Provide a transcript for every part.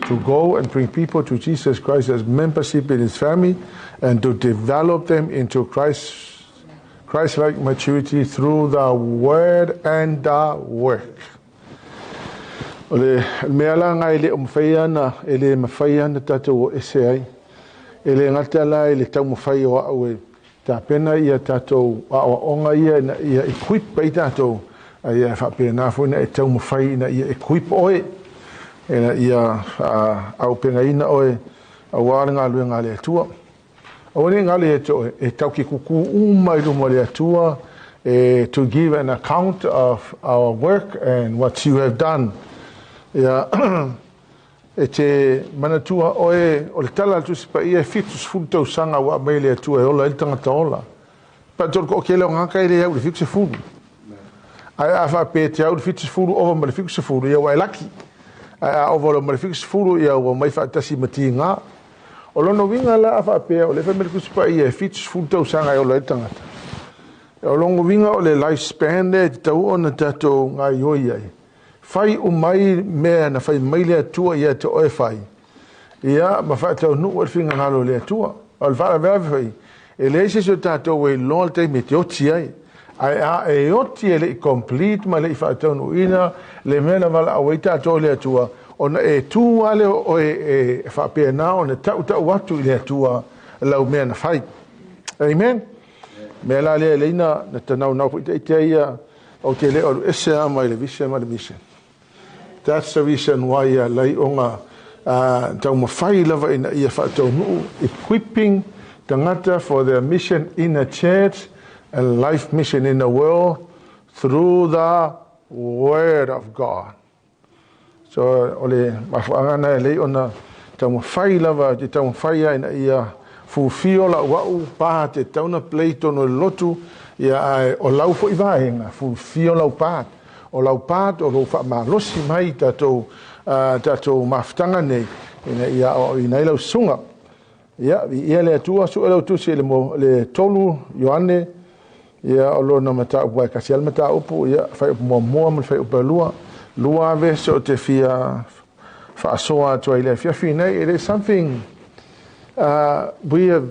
To go and bring people to Jesus Christ as membership in his family and to develop them into Christ-like maturity through the word and the work. O le mea la ngai le o mawhai ana, e le mawhai ana tātou o ese ai. E le ngata la i le taumawhai o au e tapena ia tātou aoaoga ia ina ia equip ai tātou, a ia faapena foi na e taumawhai ina ia equip oe, ina ia aupegaina oe auā le galuega a le Atua. Aua ne i galo ia te oe, e tau ke kukū uma i luma o le Atua, e to give an account of our work and what you have done. Ia, e te manatua oe, o le tala a le Tusi Paia e 70 tausaga ua aumai e le Atua e ola ai le tagata ola. Pae tolu toatele o tagata e le au i le 70. Ae a faapea e te au i le 70 ova ma le 70, ia ua e laki. Ae a ova loa ma le 70, ia ua omai faatasi ma tiga. O lona uiga la a faapea o lea e fai mai le Tusi Paia e 70 tausaga e ola ai le tagata. O lona uiga o le life span lea e tatau ona tatou gaoioi ai. Fai uma ai mea na fai mai le Atua ia te oe fai. Ia ma faataunuu ai le finagalo o le Atua. O le faalavelave foi, e leai se isi o tatou e iloa le taimi e te oti ai. Ae a e oti e le i complete ma le i faataunuuina le mea na valaau ai tatou e le Atua, ona e tu lava lea o oe e faapena ona tautau atu i le Atua lau mea na fai. Amen. Mea la lea e leai na tanaunau foi taitea ia ou te le o alu ese lava mai le vision ma le mission. That's the reason why alai ona taumafai lava ina ia faataunuu equipping tagata for their mission in a church and life mission in the world through the word of God. So o le mafuaaga lena e lelei ona taumafai lava te taumafai lava ina ia fulfill lau au part e tatau ona play i totonu o le lotu, ia ae o lau foi vaega, fulfill lau part. O lau part o lou faamalosi mai i tatou tatou mafutaga nei ina ia aoaoina ai lau susuga. Ia, viia le Atua, sue lau tusi i le, le 3 Ioane, ia o lona mataupu e kasi le mataupu, ia fuaiupu muamua ma le fuaiupu lua. Lua vese o te fia faasoa atu ai le afiafi nei. It is something we have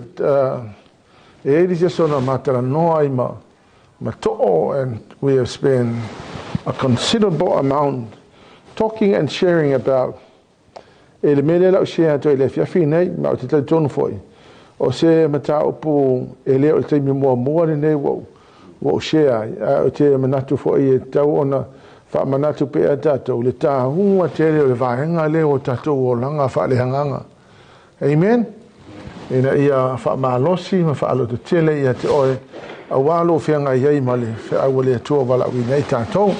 e i ai le isi aso na matalanoa ai ma too and we have spent a considerable amount talking and sharing about e le mea lea lau share atu ai le afiafi nei, ma o te talitonu foi o se mataupu e le o le taimi muamua lenei ua ou share ai, ae o te manatu foi e tatau ona faamanatu pea tatou le taua tele o le vaega lea o tatou olaga faaleagaga. Amen. Ina ia faamalosi ma faalototele ia te oe auā lou feagai ai ma le feau a le Atua ua valaauina ai tatou.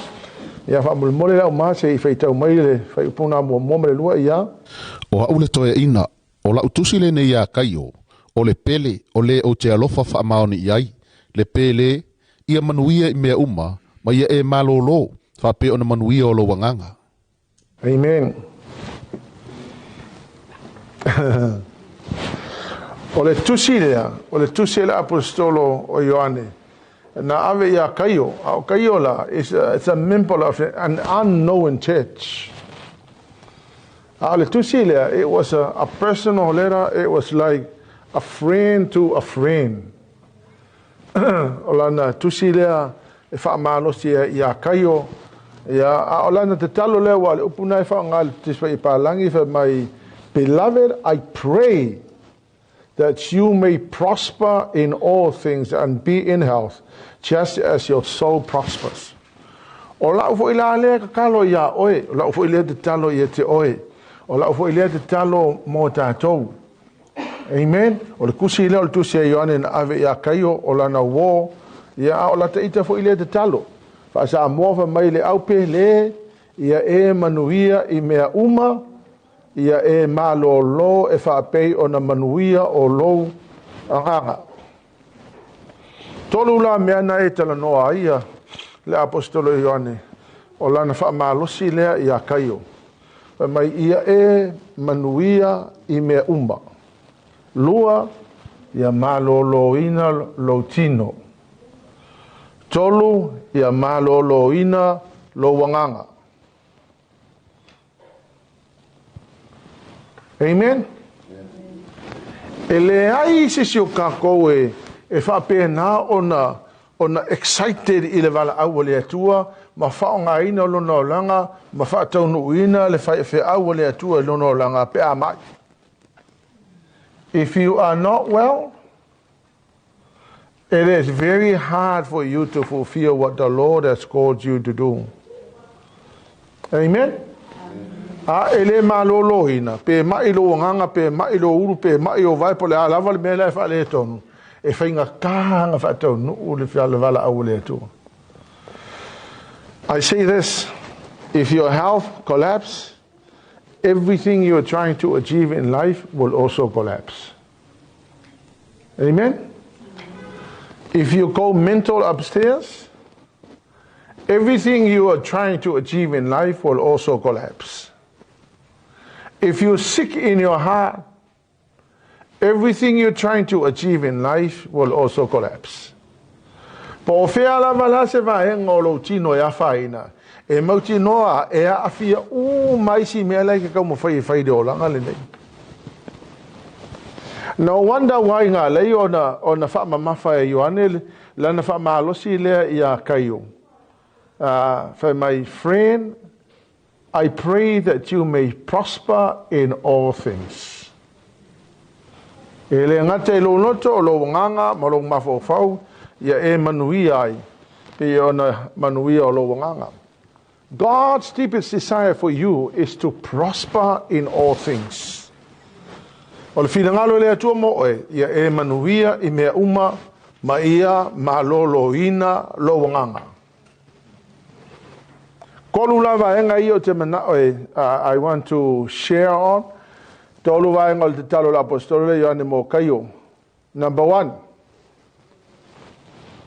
Ia faamolemole lau ma se i faitau mai le fuaiupu muamua ma le lua ia. O a'u le toeaina, o la'u tusi lenei iā Kaio, o le pele o lē ou te alofa faamaoni i ai, le pēlē, ia manuia i mea uma, ma ia e malōlō, faapea ona manuia o lou agaga. Amen. O le tusi lea, o le tusi a le aposetolo o Ioane, na ave iā Kaio, a o Kaio la, it's a member of an unknown church. A o le tusi lea, it was a personal letter, it was like a friend to a friend. O lana tusi lea e faamalosi iā Kaio, ia, a o lana tatalo lea ua o le upu na e faaaoga i le Tusi Paia Palagi fai mai, "Beloved, I pray that you may prosper in all things and be in health, just as your soul prospers." O lau foi la lea tatalo iā oe, o lau foi lea tatalo ia te oe, o lau foi lea tatalo mo tatou. Amen. O le tusi lea o le tusi a Ioane na ave iā Kaio o lana uō, ia a o lata ita foi lea tatalo. Faa-Samoa fai mai le aupe le ia e manuia i mea uma, ia e malōlō e faapei ona manuia o lou agaga. Tolu la mea na e talanoa ai ia le aposetolo Ioane, o lana faamalosi lea iā Kaio. Fai mai ia e manuia i mea uma. Lua, ia malōlōina lou tino. Tolu, ia malōlōina lou agaga. Amen? E leai se isi o kākou e, e faapena ona, ona excited i le valaau a le Atua ma faaaogaina lona olaga ma faataunuuina le feau a le Atua i lona olaga pe a mai. If you are not well, it is very hard for you to fulfill what the Lord has called you to do. Amen? A e le malōlōina, pe ma'i lou agaga, pe ma'i lou ulu, pe ma'i ou vae, po o le a lava le mea la e faaletonu, e faigata ona faataunuu le valaau a le Atua. I say this, if your health collapse, everything you are trying to achieve in life will also collapse. Amen? If you go mental upstairs, everything you are trying to achieve in life will also collapse. If you're sick in your heart, everything you're trying to achieve in life will also collapse. Po o fea lava la se vaega o lou tino e afaina, e mautinoa e aafia uma isi mea la e te taumafai e fai i le olaga lenei. No wonder why na ala ai ona, ona faamamafa e Ioane lana faamalosi lea iā Kaio. Fai mai, Friend, I pray that you may prosper in all things. E le gata i lou loto, o lou agaga ma lou mafaufau, ia e manuia ai, pei ona manuia o lou agaga. God's deepest desire for you is to prosper in all things. O le finagalo o le Atua mo oe, ia e manuia i mea uma ma ia malōlōina lou agaga. Tolu la vaega ia ou te manao e, I want to share on. Tolu vaega o le tatalo a le Aposetolo lea Ioane mo Kaio. Number one.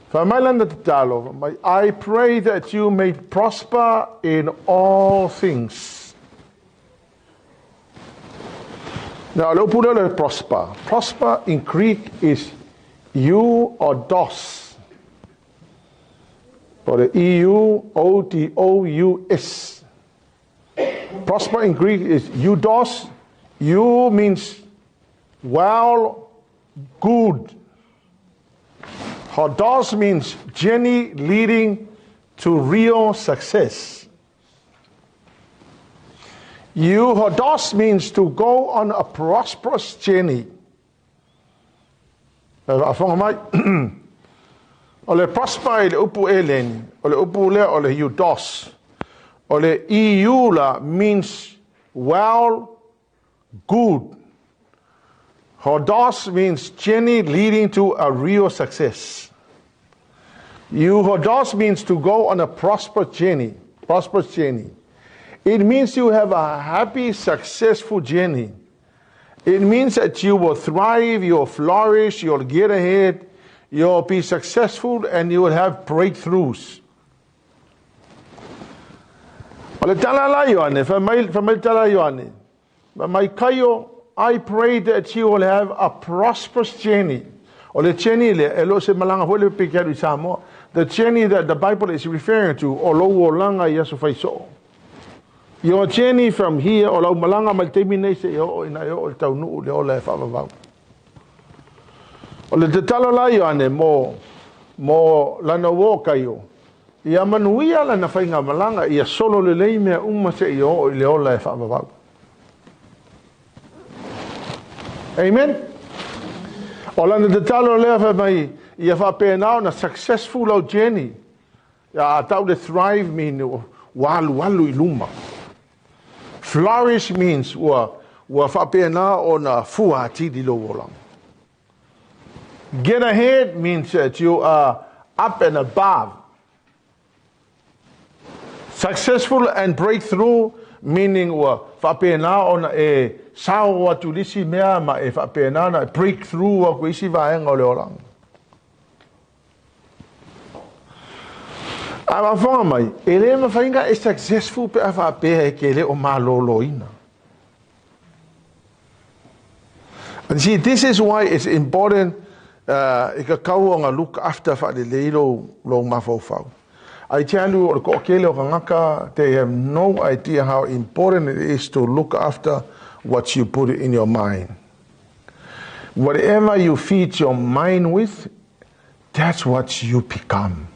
Fai mai lana tatalo, fai mai, I pray that you may prosper in all things. Now, o le upu lea o le prosper. Prosper in Greek is euodos. Po le E-U-O-D-O-U-S. Prosper in Greek is eudos. Eu means well, good. Hodos means journey leading to real success. Euhodos means to go on a prosperous journey. E faafofoga mai. O le prosper i le upu eleni, o le upu lea o le eudos. O le eu la means well, good. Hodos means journey leading to a real success. Euhodos means to go on a prosperous journey. Prosperous journey. It means you have a happy, successful journey. It means that you will thrive, you'll flourish, you'll get ahead, you'll be successful, and you will have breakthroughs. O le tala la Ioane, fai mai, fai mai le tala Ioane, fai mai Kaio, I pray that you will have a prosperous journey. O le journey lea, e le o se malaga foi lea pe te alu i Samoa. The journey that the Bible is referring to, o lou olaga i aso fai soo. Your journey from here, o lau malaga mai le taimi nei seia oo ina e oo i le taunuu i le ola e faavavau. O le tatalo la Ioane mo, mo lana uō Kaio, ia manuia lana faigamalaga, ia solo lelei mea uma seia oo i le ola e faavavau. Amen? O lana tatalo lea fai mai, ia faapena ona successful lau journey. A tau le thrive mean ua alualu i luma. Flourish means ua, ua faapena ona fua atili lou olaga. Get ahead means that you are up and above. Successful and breakthrough meaning ua faapena ona e sao atu i le isi mea ma e faapena ona e breakthrough aku i isi vaega o le olaga. A faafofoga mai, e le mafai ona e successful pe a faapea e te le o malōlōina. And see, this is why it's important i tatau ona look after faalelei lou, lou mafaufau. I tell you, o le toatele o tagata, they have no idea how important it is to look after what you put in your mind. Whatever you feed your mind with, that's what you become.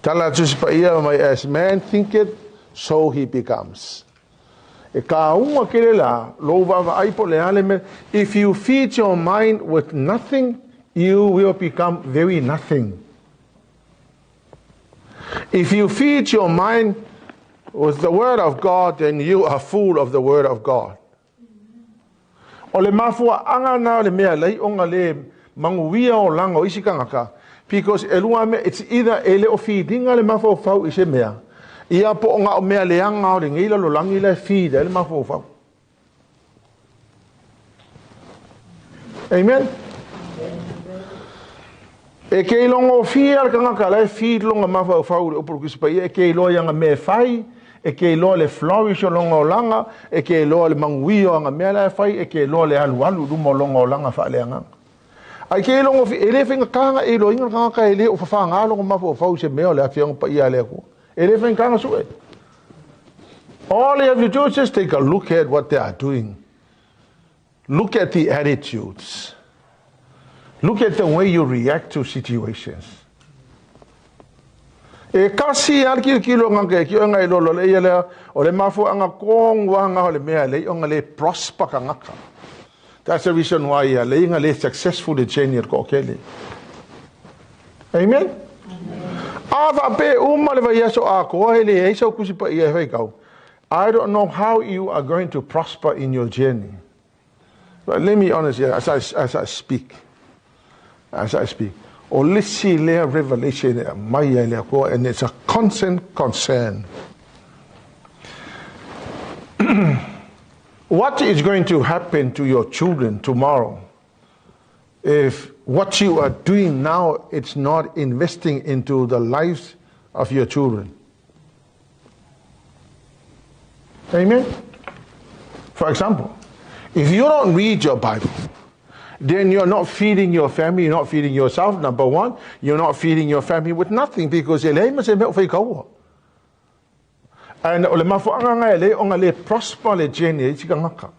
Tala Tusi Paia mai, as man thinketh, so he becomes. E ka unga kele la, lo vava ai po le ale me, if you feed your mind with nothing, you will become very nothing. If you feed your mind with the word of God, then you are full of the word of God. O le mafuaʻaga na o le mea lai ona le manuia olaga o isi tagata, because e lua mea, it's either e le o feed ina le mafaufau i se mea, ia po o na o mea leaga o lenei lalolagi la e feed ai le mafaufau. Amen. E ke ilogofie a le tagata la e feed lona mafaufau i le upu o le Tusi Paia, e ke iloa i ana mea e fai, e ke iloa le flourish o lona olaga, e ke iloa le manuia o ana mea la e fai, e ke iloa le alualu i luma o lona olaga faaleagaga. Ae ke ilogofie, e le faigata ona e iloaina le tagata e le o fafaga lona mafaufau i se mea o le Afioga Paia a le Atua. E le faigata ona sue. All you have to do is just take a look at what they are doing. Look at the attitudes. Look at the way you react to situations. E kasi a le kilokilo nga ke ki nga ilolo le ia lea o le mafuaʻaga konuaga o le mea lei ona le prosper tagata. That's the reason why ia lei nga le successful le journey o le toʻatele. Amen. A faapea uma le vaiaso atoa e leai sau Tusi Paia e faitau, I don't know how you are going to prosper in your journey. But let me honest here, as I, as I speak, as I speak, o le isi lea revelation e aumai ai le Atua, and it's a constant concern. What is going to happen to your children tomorrow if what you are doing now it's not investing into the lives of your children? Amen. For example, if you don't read your Bible, then you're not feeding your family, you're not feeding yourself, number one. You're not feeding your family with nothing because e leai ma se mea o faikaua. And o le mafuaʻaga nga e leai ona le prosper le journey a isi tagata.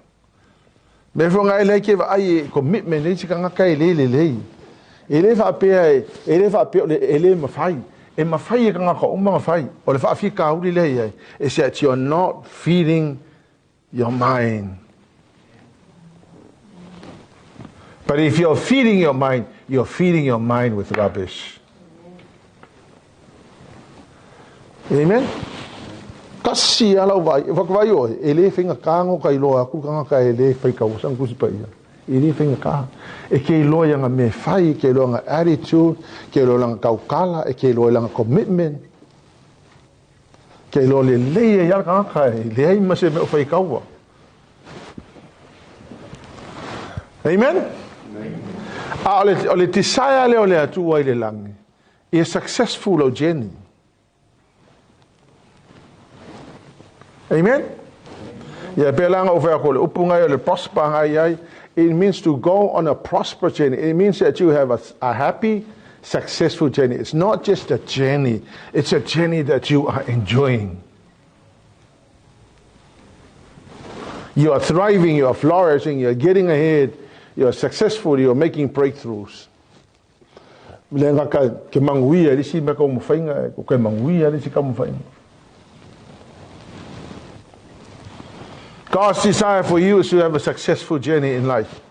Mea foi nga e leai ke vaai e commitment a isi tagata e le lelei. E le faapea e le faapea o le e le mafai. E mafai e tagata uma ona fai. O le faafitauli lea i ai, is that you're not feeding your mind. But if you're feeding your mind, you're feeding your mind with rubbish. Amen. Kasi a lau vai, whakawai oe, e le whainga kāngo ka iloa aku kangaka e le whai kaua sang kusi pa ia. E le whainga kā. E ke iloa i anga me whai, e ke iloa anga attitude, ke iloa langa kaukala, e ke iloa langa commitment. Ke iloa le lei e ia kangaka e leai ma se mea o whai kaua. Amen? A o le desire lea o le Atua i le lagi, ia successful lau journey. Amen? Ia pē la ona ou fai atu o le upu ngai o le prosper ngai ai, it means to go on a prosperous journey. It means that you have a happy, successful journey. It's not just a journey, it's a journey that you are enjoying. You are thriving, you are flourishing, you are getting ahead, you are successful, you are making breakthroughs. Le ngaka ke manuia le isi mea ka mawhainga, ko ke manuia le isi ka mawhainga. God's desire for you is to have a successful journey in life.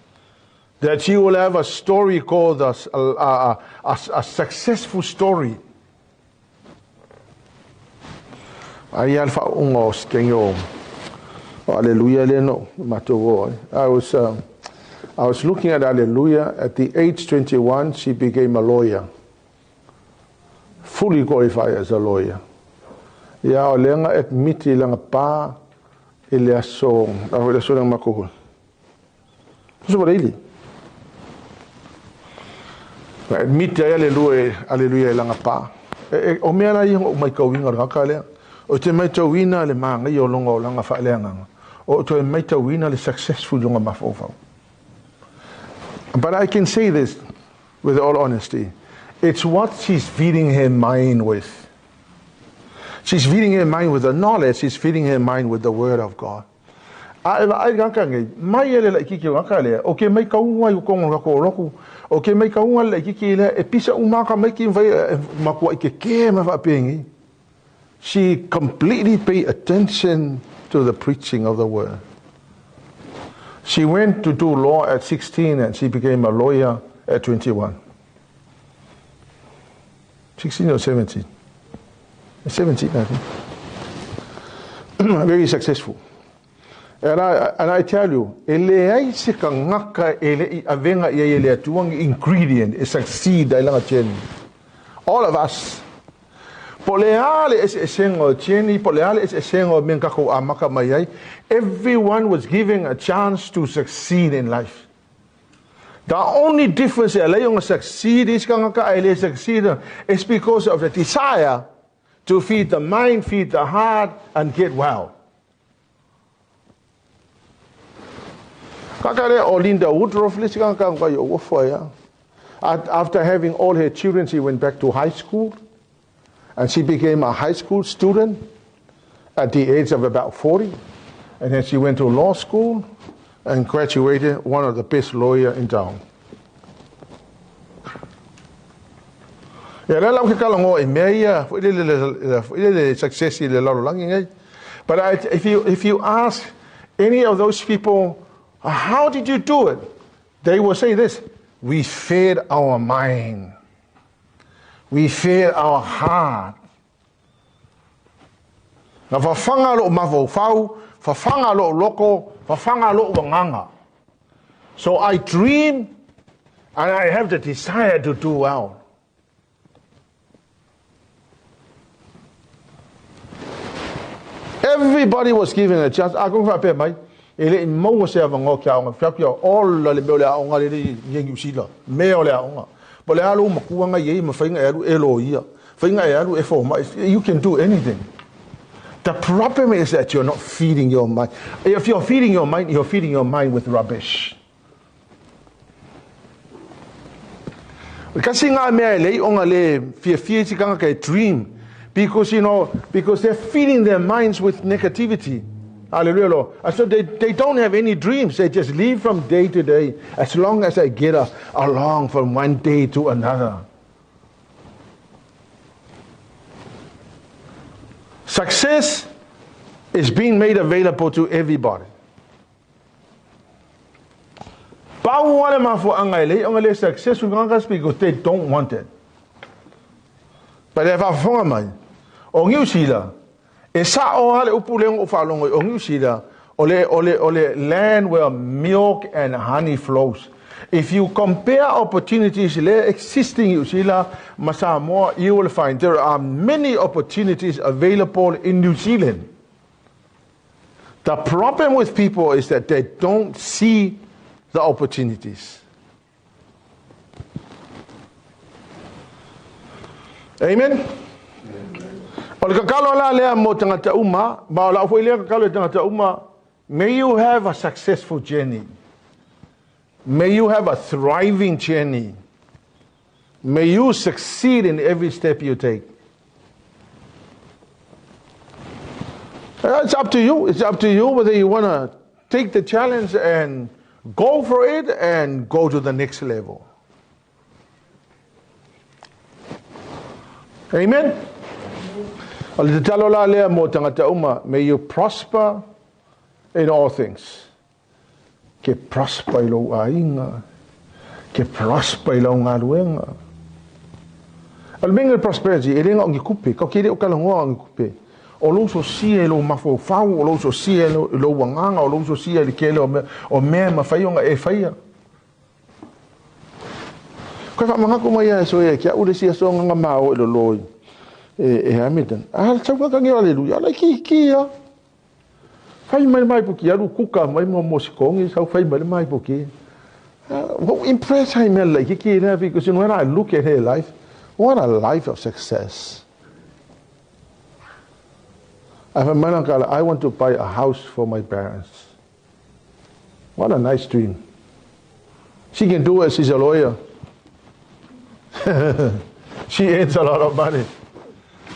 That you will have a story called a, a, a, a, a successful story. Ai a le faauuga o se kenge o Aleluia lea no matou o ai. I was, I was looking at Aleluia at the age 21 she became a lawyer. Fully qualified as a lawyer. Ia o lea na admit i lana pa i le aso, a le aso lea matou hoi. Aso Valeili. Na admit ai Aleluia, Aleluia i lana pa. E, e, o mea la ia o maitauina o le tagata lea. O te maitauina le mānaia o lona olaga faaleagaga. O toe maitauina le successful i lona mafaufau. But I can say this with all honesty. It's what she's feeding her mind with. She's feeding her mind with the knowledge. She's feeding her mind with the word of God. A e vaai i le tagata nei, mai e le laitiiti o le tagata lea, ou te maitauina i totonu o le tatou lotu, ou te maitauina le laitiiti lea e pisa uma lava tamaiti ma fai, e matuai tetē mai faapenei. She completely pay attention to the preaching of the word. She went to do law at 16 and she became a lawyer at 21. 16 or 17. 17, I think. Very successful. And I tell you, e leai se tagata e le i avega i ai e le Atua ni ingredient e succeed ai lana journey. All of us. Po le a le eseesega o journey, po le a le eseesega o mea na tatou amata mai ai, everyone was given a chance to succeed in life. The only difference e ala ai ona succeed isi tagata ae le succeed is because of the desire to feed the mind, feed the heart and get well. Kaka lea o Linda Woodruff le isi tagata na kai o uafu ai a. After having all her children, she went back to high school and she became a high school student at the age of about 40. And then she went to law school and graduated one of the best lawyer in town. Ia lea la ou te talanoa i mea ia foi lele foi lele success i le lalolagi nei. But I, if you ask any of those people, how did you do it? They will say this, we fed our mind. We fed our heart. Na fafaga lou mafaufau, fafaga lou loto, fafaga lou agaga. So I dream and I have the desire to do well. Everybody was given a chance. A kong faapea mai, e le i maua se avanoa ki aoga. Fai atu ia, ola le mea o le aoga lele i Niu Sila. Mea o le aoga. Po o le a lou matua na i ai ma faiga e alu e loia, faiga e alu e fomai. You can do anything. The problem is that you're not feeding your mind. If you're feeding your mind, you're feeding your mind with rubbish. Kasi ngā mea e lei onga le fiafia i tikanga e dream because you know because they're feeding their minds with negativity. Hallelujah, Lord. And so they don't have any dreams. They just live from day to day as long as they get a, along from one day to another. Success is being made available to everybody. Pau lava le mafuaaga e leai ona le successful tagata because they don't want it. But e faafofoga mai, o Niu Sila, e sao lava le upu lea na ou faalogo ai, o Niu Sila, o le, o le, o le land where milk and honey flows. If you compare opportunities lea existing i Niu Sila ma Samoa, you will find there are many opportunities available in New Zealand. The problem with people is that they don't see the opportunities. Amen. O le kakalo la lea mo tagata uma, ma o lau foi lea kakalo i tagata uma, may you have a successful journey. May you have a thriving journey. May you succeed in every step you take. It's up to you. It's up to you whether you want to take the challenge and go for it and go to the next level. Amen. O le tatalo la lea mo tagata uma, may you prosper in all things. Ke prosper i lou aiga, ke prosper i lau galuega. O le mea o le prosperity, e le na o ni tupe, tatou te le o talanoa o ni tupe. O lou sosia i lou mafaufau, o lou sosia i lou agaga, o lou sosia i le tele o mea, o mea e mafai ona e faia. Koe faamanatu mai ia e soe e ke au le isi aso nganga mao i lolo i e Hamilton. A tau ka kangi o aleluia, ala ki ki ia. Fai mai mai puki alu kuka mai mo mo sikongi sau fai mai mai puki. What impress hai mea like ki lea because you know, when I look at her life, what a life of success. I have a man I want to buy a house for my parents. What a nice dream. She can do it, she's a lawyer. She earns a lot of money.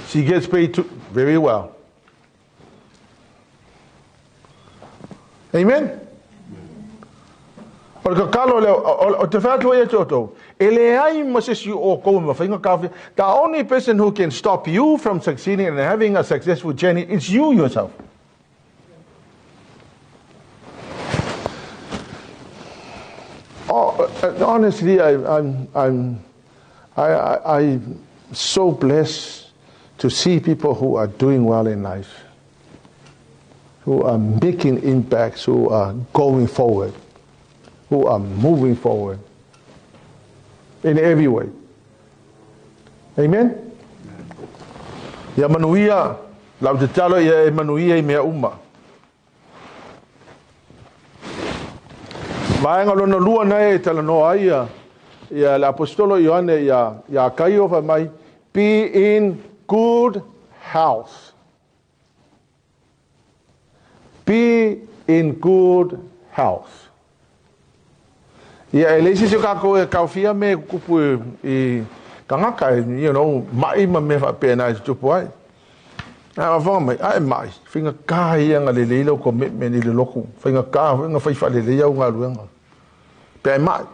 She gets paid to, very well. Amen? O le tatalo lea, o te fai atu ai ia te outou, e leai ma se isi o outou e mafai ona taofia. The only person who can stop you from succeeding and having a successful journey is you yourself. Oh, honestly, I, I'm, I'm, I, I, I'm so blessed to see people who are doing well in life, who are making impacts, who are going forward, who are moving forward in every way. Amen? Ia manuia, lau tatalo ia e manuia i mea uma. Vaega lona lua nei e talanoa ai ia, ia le aposetolo Ioane ia, ia Kaio fai mai, be in good health. Be in good health. Ia, e leai se isi o kākou e kaofia me kupu i tagata, you know, maʻi ma mea faapena e tutupu ai. A mafaga mai, a e maʻi, faigata ia na lelei lau commitment i le lotu, faigata foi na fai faalelei au galuega, pe a e maʻi.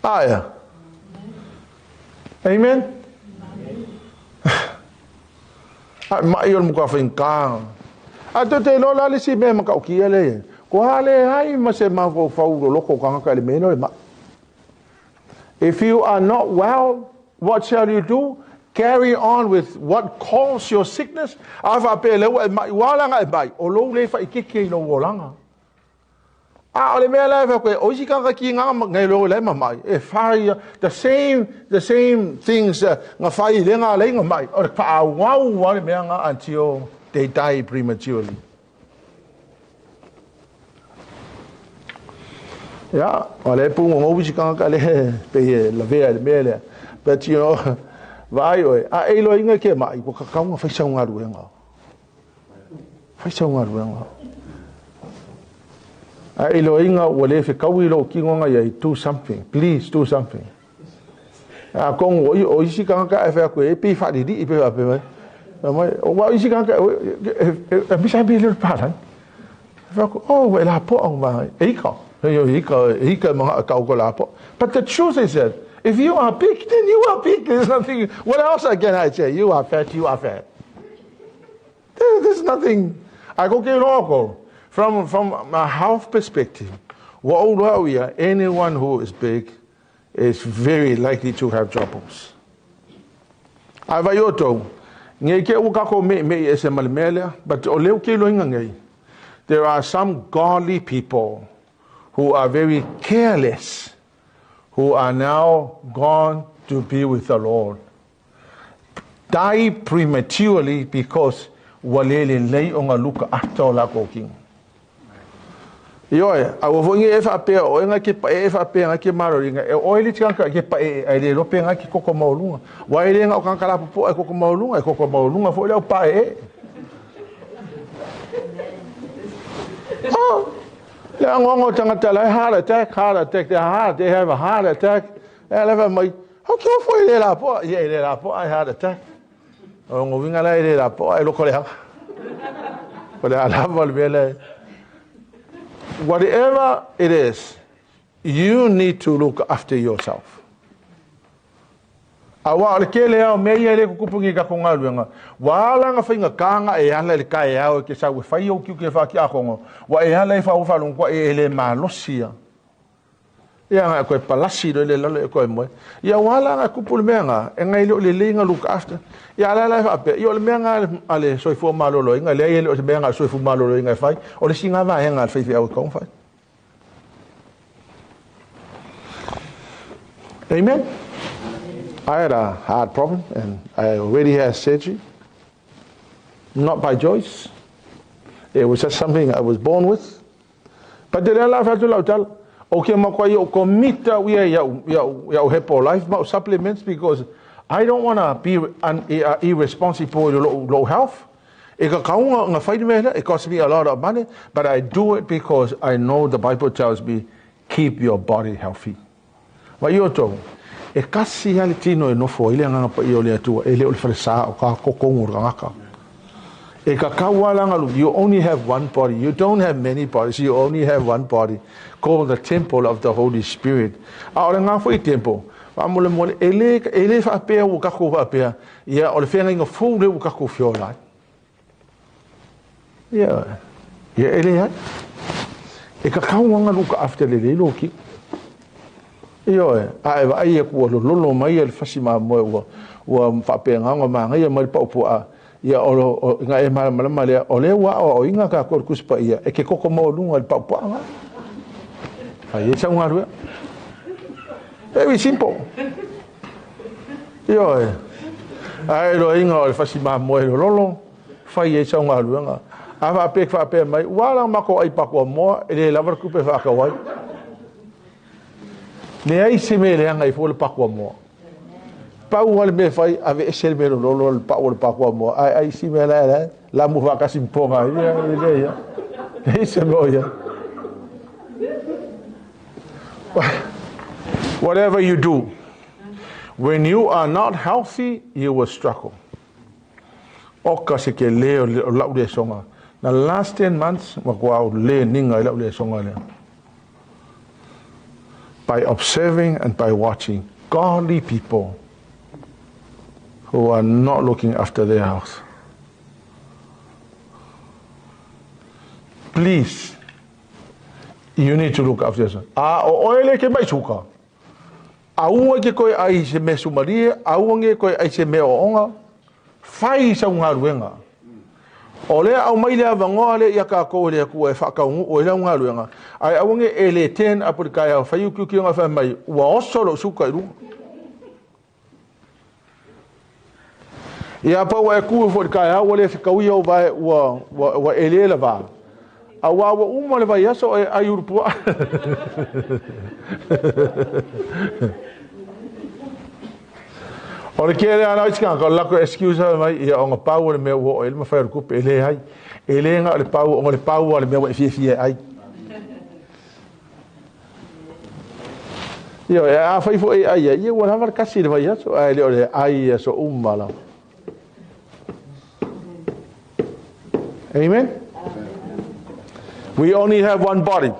Aea. Amen. A mai o le matua faigata. A toe te iloa la le isi mea matautia lea i ai. Kua leai ma se mafaufau loloto o tagata i le mea lea o le mai. If you are not well, what shall you do? Carry on with what caused your sickness. A faapea lea ua e mai, ua ala ona e mai, o lou le faititi i lou olaga. A o le mea la e fai atu ai, o isi tagata tiga ma nei loa la e mamai, e fai ia the same, the same things na fai i le na alai na mai, o le faaauau lava le mea na until they die prematurely. Ia, o le pu ngo isi tagata le pei e lavea i le mea lea. But you know, vaai oe, a e iloa inga ke mai, ua kakau na fai sau galuega. Fai sau galuega. A e iloaina ua le fekaui lou tino na iai, do something, please do something. Atonu o, o isi tagata e fai atu e pei faalilii pe faapea mai. Mai, o isi tagata e misa pe le palani. Fai atu, oh, ua e lapoa ma e ika. E ika, e ika ma kau ko lapoa. But the truth is that if you are big, then you are big. There's nothing, what else can I say? You are fat, you are fat. There's nothing. I go ke loa From, from a health perspective, ua ou loa au ia, anyone who is big is very likely to have troubles. Ae vai outou, nei te ua kākou meʻimeʻi ese ma le mea lea, but o lea ou te iloaina nei, there are some godly people who are very careless, who are now gone to be with the Lord. Die prematurely because ua le lelei ona luka ata o lakou kino. Ioe, a ua foi nei e faapea o oe na ke paʻeʻe faapea na ke maloliga, e oe le tagata ke paʻeʻe ae le iloa pe na ke koko maualuga. Ua e le na o tagata lapopoa e koko maualuga, e koko maualuga foi le au paʻeʻe. Oh, le agoago o tagata la e heart attack, heart attack, they heart, they have a heart attack. E le fai mai, o ke ofo e le lapoa, ia e le lapoa e heart attack. O ngo winga la e le lapoa e loko le hanga. O le alava le mea le. Whatever it is, you need to look after yourself. Aua o le tele lava o mea ia e le tutupu nei i tatou galuega, ua ala ona faigata ona e ala i le taeao e te sau e fai ou tiute faatiakono, ua e ala i faaulufaalogo e le malosi ia. Ia na e toe palasi loa i le lalo e toe moe. Ia ua ala ona tupu le mea na, e na e le o lelei na look after. Ia a la la e faapea, ia o le mea na a le soifua maloloina, leai e le o se mea na a le soifua maloloina e fai, o le isi na vaega a le faifeau e tatau ona fai. Amen. I had a heart problem and I already had surgery. Not by choice. It was just something I was born with. But te lea la fai atu lau tala, o ke makuai o commit au ia iau, iau, iau Herbalife ma supplements because I don't want to be un, irresponsible i lou, lou health. E ka kaunga nga whai mea it costs me a lot of money, but I do it because I know the Bible tells me keep your body healthy. Vai outou, e kasi lava le tino e nofo ai le Agaga Paia o le Atua, e le o le falesa o ka kokogu o le tagata. E kakau lava la galu, you only have one body, you don't have many bodies, you only have one body, called the temple of the Holy Spirit. A o le ga foi temple, faamolemole, e le, e le faapea ua tatou faapea, ia, o le feagaiga fou lea ua tatou feola ai. Ia, ia e leai. E kakau lava galu ka after lelei lou kino. Ioe, a e vaai atu ua lololo mai le fasi mamoe ua ua faapena ona manaia mai le pau puaa, ia o, o ina e malamalama lea, o lea ua aoaoina tatou e le Tusi Paia e te toto maualuga i le pau puaa na. Fai ai sau galuega. Very simple. Ioe. Ae iloaina o le fasi mamoe lololo, fai ai sau galuega. A faapea faapea mai, ua ala matou ai pakoa moa, e le lava le tupe e faatau ai. Leai se mea e leaga ai fua le pakuamoa. Pau lava le mea e fai, aveese le mea lololo le pau o le pakuamoa, ae ai si mea la la, lamu faatasi ma poga ai, ia, e leai lava. Leai se mea o i ai. Whatever you do, when you are not healthy, you will struggle. Oka se tele o lau lesoga. The last 10 months, matua ou le niga i lau lesoga lea. By observing and by watching godly people who are not looking after their health. Please, you need to look after yourself. A o oe le ke mai suka. Aua e te toe ai i se mea sumalie, aua ne i toe ai i se mea ooga, fai i sau galuega. O lea aumai le avanoa lea ia tatou e le Atua e faataunuu ai lau galuega, ae aua ne i e le turn up i le taeao fai utiutioga fai mai, ua oso lou suka i luga. Ia pa ua e tu foi i le taeao ua le fetaui ou vae ua, ua, ua ele le va. Auā ua uma le vaiaso o e ʻai ulupuaʻa. O le kele ala o isi tagata, o le latou excuse fai mai, ia ona pau o le mea ua oo i ai le mafai o le tupe, e leai. E le na o le pau, ona o le pau lava o le mea ua e fiafia e ʻai. Ioe, afai foi e ʻai ai, ia ua lava le kasi i le vaiaso, ae le o le ʻai i aso uma lava. Amen? We only have one body.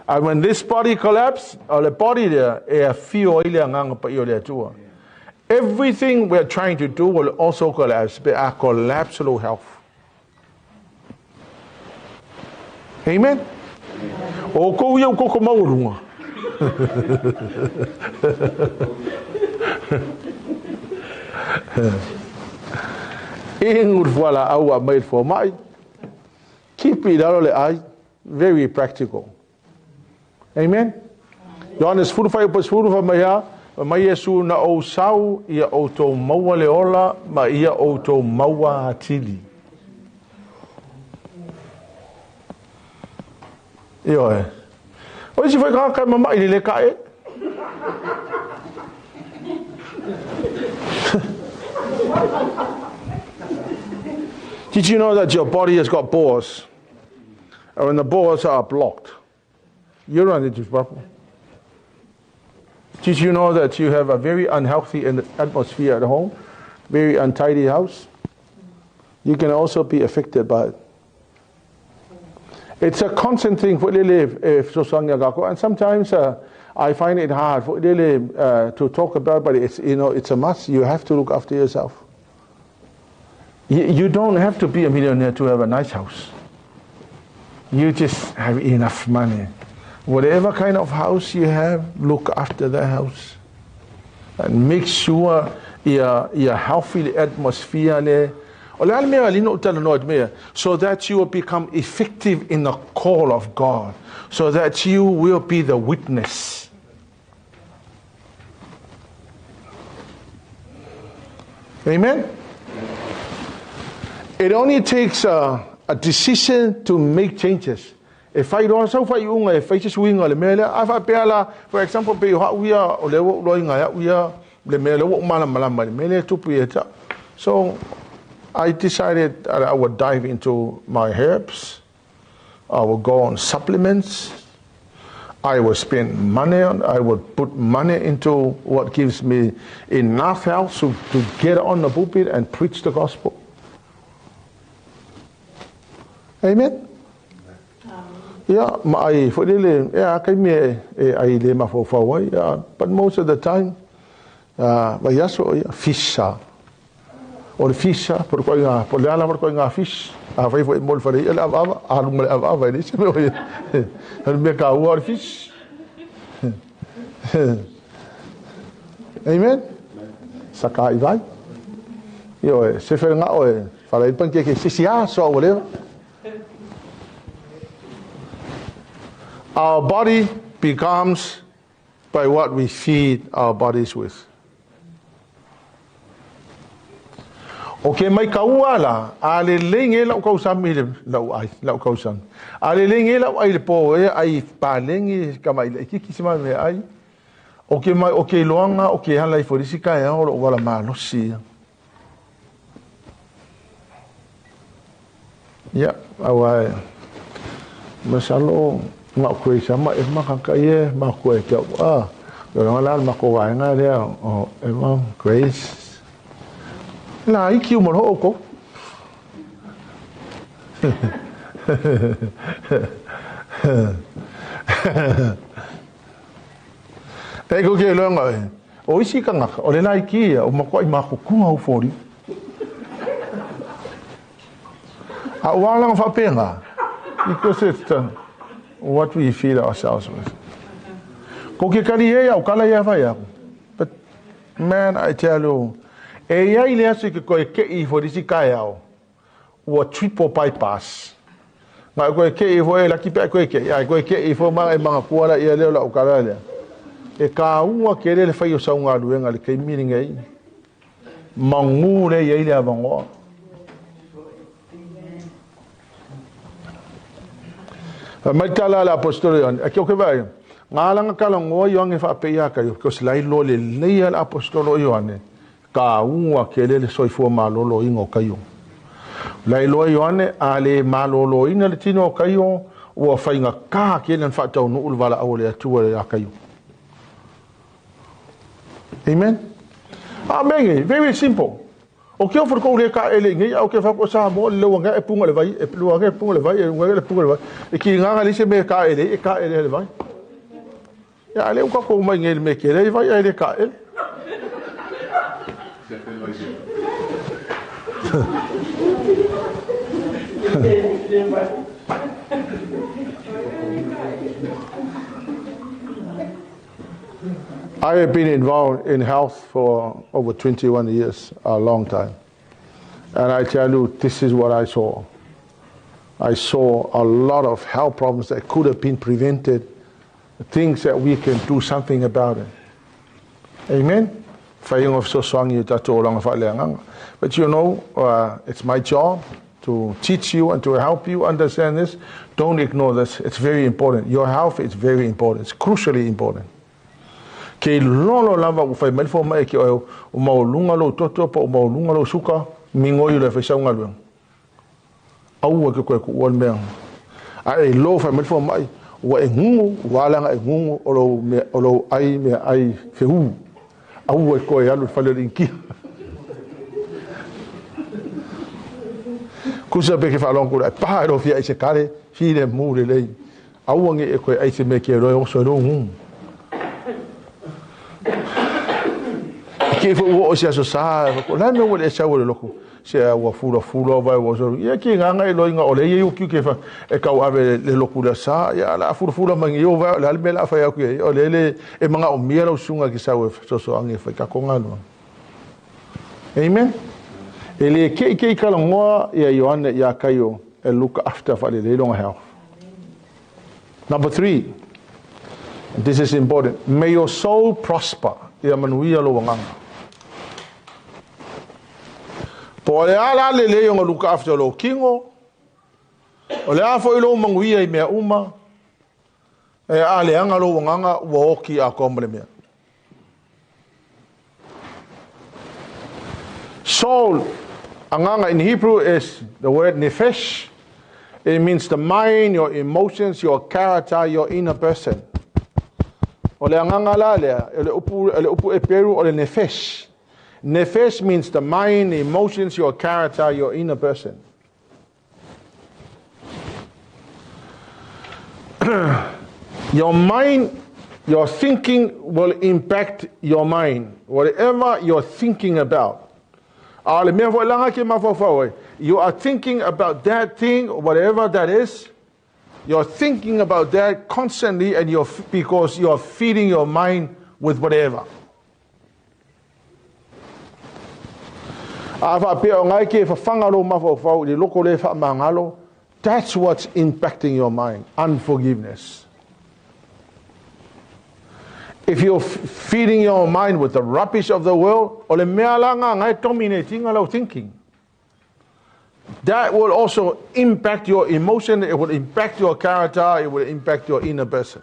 And when this body collapse, o le body lea, e afio ai le agaga paia o le Atua. Everything we are trying to do will also collapse, pe a collapse lou health. Amen? O kou ia u koko maualuga. Inu le fualaau a mai le fomai. Keep i lalo le ai. Very practical. Amen? Ioane 14 upu 10 fai mai a, fai mai Iesu na ou sau ia outou maua le ola ma ia outou maua atili. Ioe. O isi foi tagata e mama'i le le ka'e. Did you know that your body has got pores? And when the pores are blocked, you run into trouble. Did you know that you have a very unhealthy atmosphere at home? Very untidy house? You can also be affected by it. It's a constant thing for lele and sometimes I find it hard for lele to talk about, but it's you know it's a must. You have to look after yourself. You, you don't have to be a millionaire to have a nice house. You just have enough money. Whatever kind of house you have, look after the house. And make sure ia, ia healthy le atmosphere le. O le a le mea alii na ou talanoa atu mea, so that you will become effective in the call of God, so that you will be the witness. Amen? It only takes a, a decision to make changes. E whai roa sau whaiunga, e whai se suiga le mea lea. A faapea la, for example, pei o ha'u ia, o lea ua ou loaina e a'u ia, le mea lea ua ou malamalama i le mea lea e tupu ia te a'u. So, I decided that I would dive into my herbs. I will go on supplements. I will spend money on, I will put money into what gives me enough health to, to get on the pulpit and preach the gospel. Amen. Ia, ma ai foi lele, e a kaimi e ai le mafaufau ai, but most of the time, vaiaso, ia, fish sa. O le fish sa, po le koiga, po le ala po le koiga fish. A fai foi mo le fale ia le avaava, alu ma le avaava e leai se mea o ia. O le mea taua o le fish. Amen. Saka i vai. Ioe, se felegao e fala ai le panikeke, se isi aso a ua leva. Our body becomes by what we feed our bodies with. O ke mai kaua la, a lelei nge lau kausami le lau ai, lau kausami. A lelei nge lau ai le po e ai palengi kama i kiki se mai ai. O ke mai o ke loanga o ke hala i folisi ka e o lo wala malosi. Ia, aua e masalo na o Grace ama e makaka ia e makua e te au a. O langa la le mako vaega lea o Emma Grace. La iki uma loho oukou. E ko ke loanga e. O isi kangaka, o le laiki ia, o makuaʻi makukuga au foliga. A ua alaga faapena, because it's the, what we feed ourselves with. Ko ke kali e au kala ia whai aku. But man, I tell you, e iai le aso i ke koe ke i fo disi kai au, ua triple bypass. Nga koe ke i fo e laki pe koe ke, ai koe ke i fo ma e manga kua la ia leo la ukala lea. E ka ua ke le whai o saunga luenga le kei miringa i. Magū lea i ai le avanoa. Fai mai tala a le aposetolo Ioane, a ke vaai, ngā alanga kala ngoa Ioane whaapei a kai, because lai lo le leia le aposetolo Ioane, ka ua ke le le soifua malolo inga o kaio. Lai loa Ioane, a le malolo ina le tino o kaio, ua whainga kā ke le whaatau nu'u le wala au le atua le a kaio. Amen. Amen. Very simple. O ke ofo ko le ka ele ngi au ke fa ko sa mo le wanga e punga le vai e luanga e punga le vai e lunga le punga le vai e ki nganga le se me ka ele e ka ele le vai. Ya le uka ko mai ngi me ke le vai e le ka ele. I have been involved in health for over 21 years, a long time. And I tell you, this is what I saw. I saw a lot of health problems that could have been prevented, things that we can do something about it. Amen? But you know, it's my job to teach you and to help you understand this. Don't ignore this. It's very important. Your health is very important. It's crucially important. Ke lolo lava u fai mai fo mai ke o maulunga lo toto po maulunga lo suka mingoi le fai saunga luang. Aua ke koe ku ual mea. A e lo fai mai fo mai ua e ngungu, ua alanga e ngungu o lo mea, o lo ai mea ai fehu. Aua e koe alu fale le inkia. Kusa pe ke whalonga kura, e paha e lo fia i se kare, fi le mū le lei. Aua nge e koe ai se mea ke roe oso e lo ngungu. Ke fo ua o se aso sa, ko la me ua le sau le loko. Se ua fula fula vai ua so. Ia ki nganga i loinga o le ia uki ke fa e kau ave le loku le sa ia la fula fula mangi o vai le me la fa ia ku o le le e manga o mia lau sunga ki sau e so so ange fa ka konga no. Amen. E le ke ke kala ngoa ia Ioane ia kaio e look after fa le le longa health. Number 3. This is important. May your soul prosper. Ia manuia lo wanganga. Po le ala le le yonga look after lo kingo. O le afo i lo manguia i mea uma. E a le anga lo wanganga ua oki a koa le mea. Soul, anganga in Hebrew is the word nefesh. It means the mind, your emotions, your character, your inner person. O le anganga la lea, o le upu e peru o le nefesh. Nefesh means the mind, the emotions, your character, your inner person. Your mind, your thinking will impact your mind. Whatever you're thinking about. A le mea foi langa ke mafaufau ai. You are thinking about that thing, whatever that is. You're thinking about that constantly and you're, because you're feeding your mind with whatever. A faapea o ngai ke whawhanga lo mafaufau i le loko le whaamangalo, that's what's impacting your mind, unforgiveness. If you're feeding your mind with the rubbish of the world, o le mea la ngā ngai dominating lau thinking. That will also impact your emotion, it will impact your character, it will impact your inner person.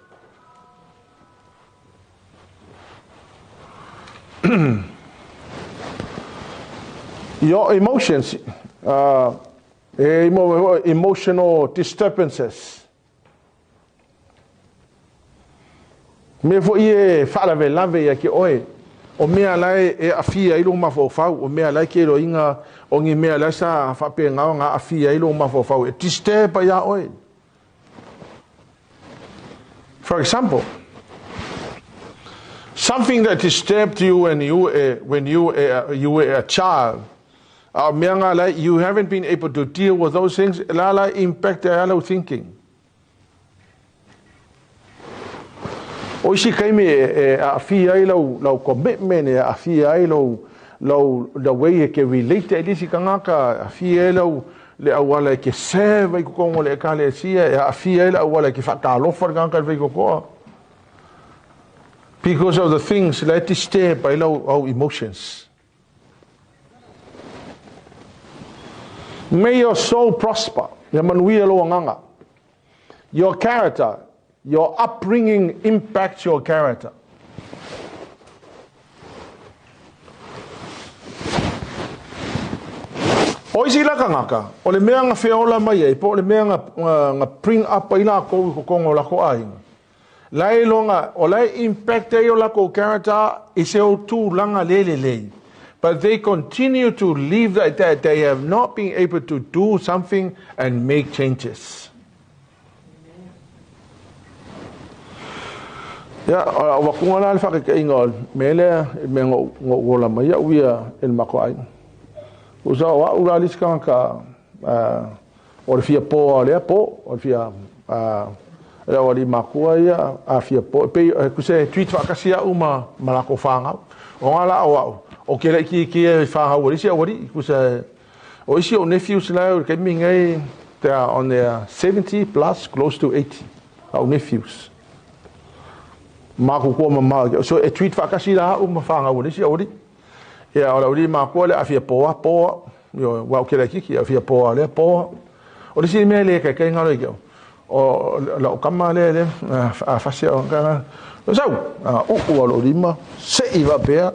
Your emotions, emotional disturbances. Mea foi e faalavelave ia ke oe, o mea lae e aafia ai lou mafaufau, o mea lae ke iloiga o ni mea lae sa faapena ona aafia ai lou mafaufau, e disturb ai iā oe. For example, something that disturbed you when you, when you, you were a child, a o mea nga lae you haven't been able to deal with those things, la la impact ai lau thinking. O isi taimi e aafia ai lau commitment, e aafia ai lou, lau, the way e ke relate ai le isi tagata, e aafia ai lau, le auala e ke serve ai totonu o le Ekalesia, e aafia ai le auala e ke faatalofa le tagata i le faitotoa. Because of the things la e disturb ai lau, au emotions. May your soul prosper. Ia manuia lou agaga. Your character, your upbringing impacts your character. O isi la tagata, o le mea na feola mai ai, po o le mea na bring up ai lakou i totonu o lakou aiga, la e iloga, o la e impact ai o lakou character i se o tulaga le lelei. But they continue to live like that. They have not been able to do something and make changes. Ia, ua kuga la le faataitaiga o le mea lea i le mea na ou ola mai au ia i le matou aiga. Tusa o au la le isi tagata o le fia po o lea po, o le fia le au alii matua ia a fia po, e pei tusa e treat faatasi au ma latou fanau. O nga la o au, o ke laitiiti ia i fanau a le isi aualii, tusa o isi ou nephews la i le taimi nei, they are on their 70 plus, close to 80, au nephews. Matutua mamao, so e treat faatasi la au ma fanau a le isi aualii. Ia, o le aualii matua lea a fia po a, po a, ioe, aua ou te laitiiti, a fia po a lea, po a. O le isi mea e le taitai galo i ke au, o lau tama lea lea, a fasi au, ka sau, a uu a lou lima, sei faapea,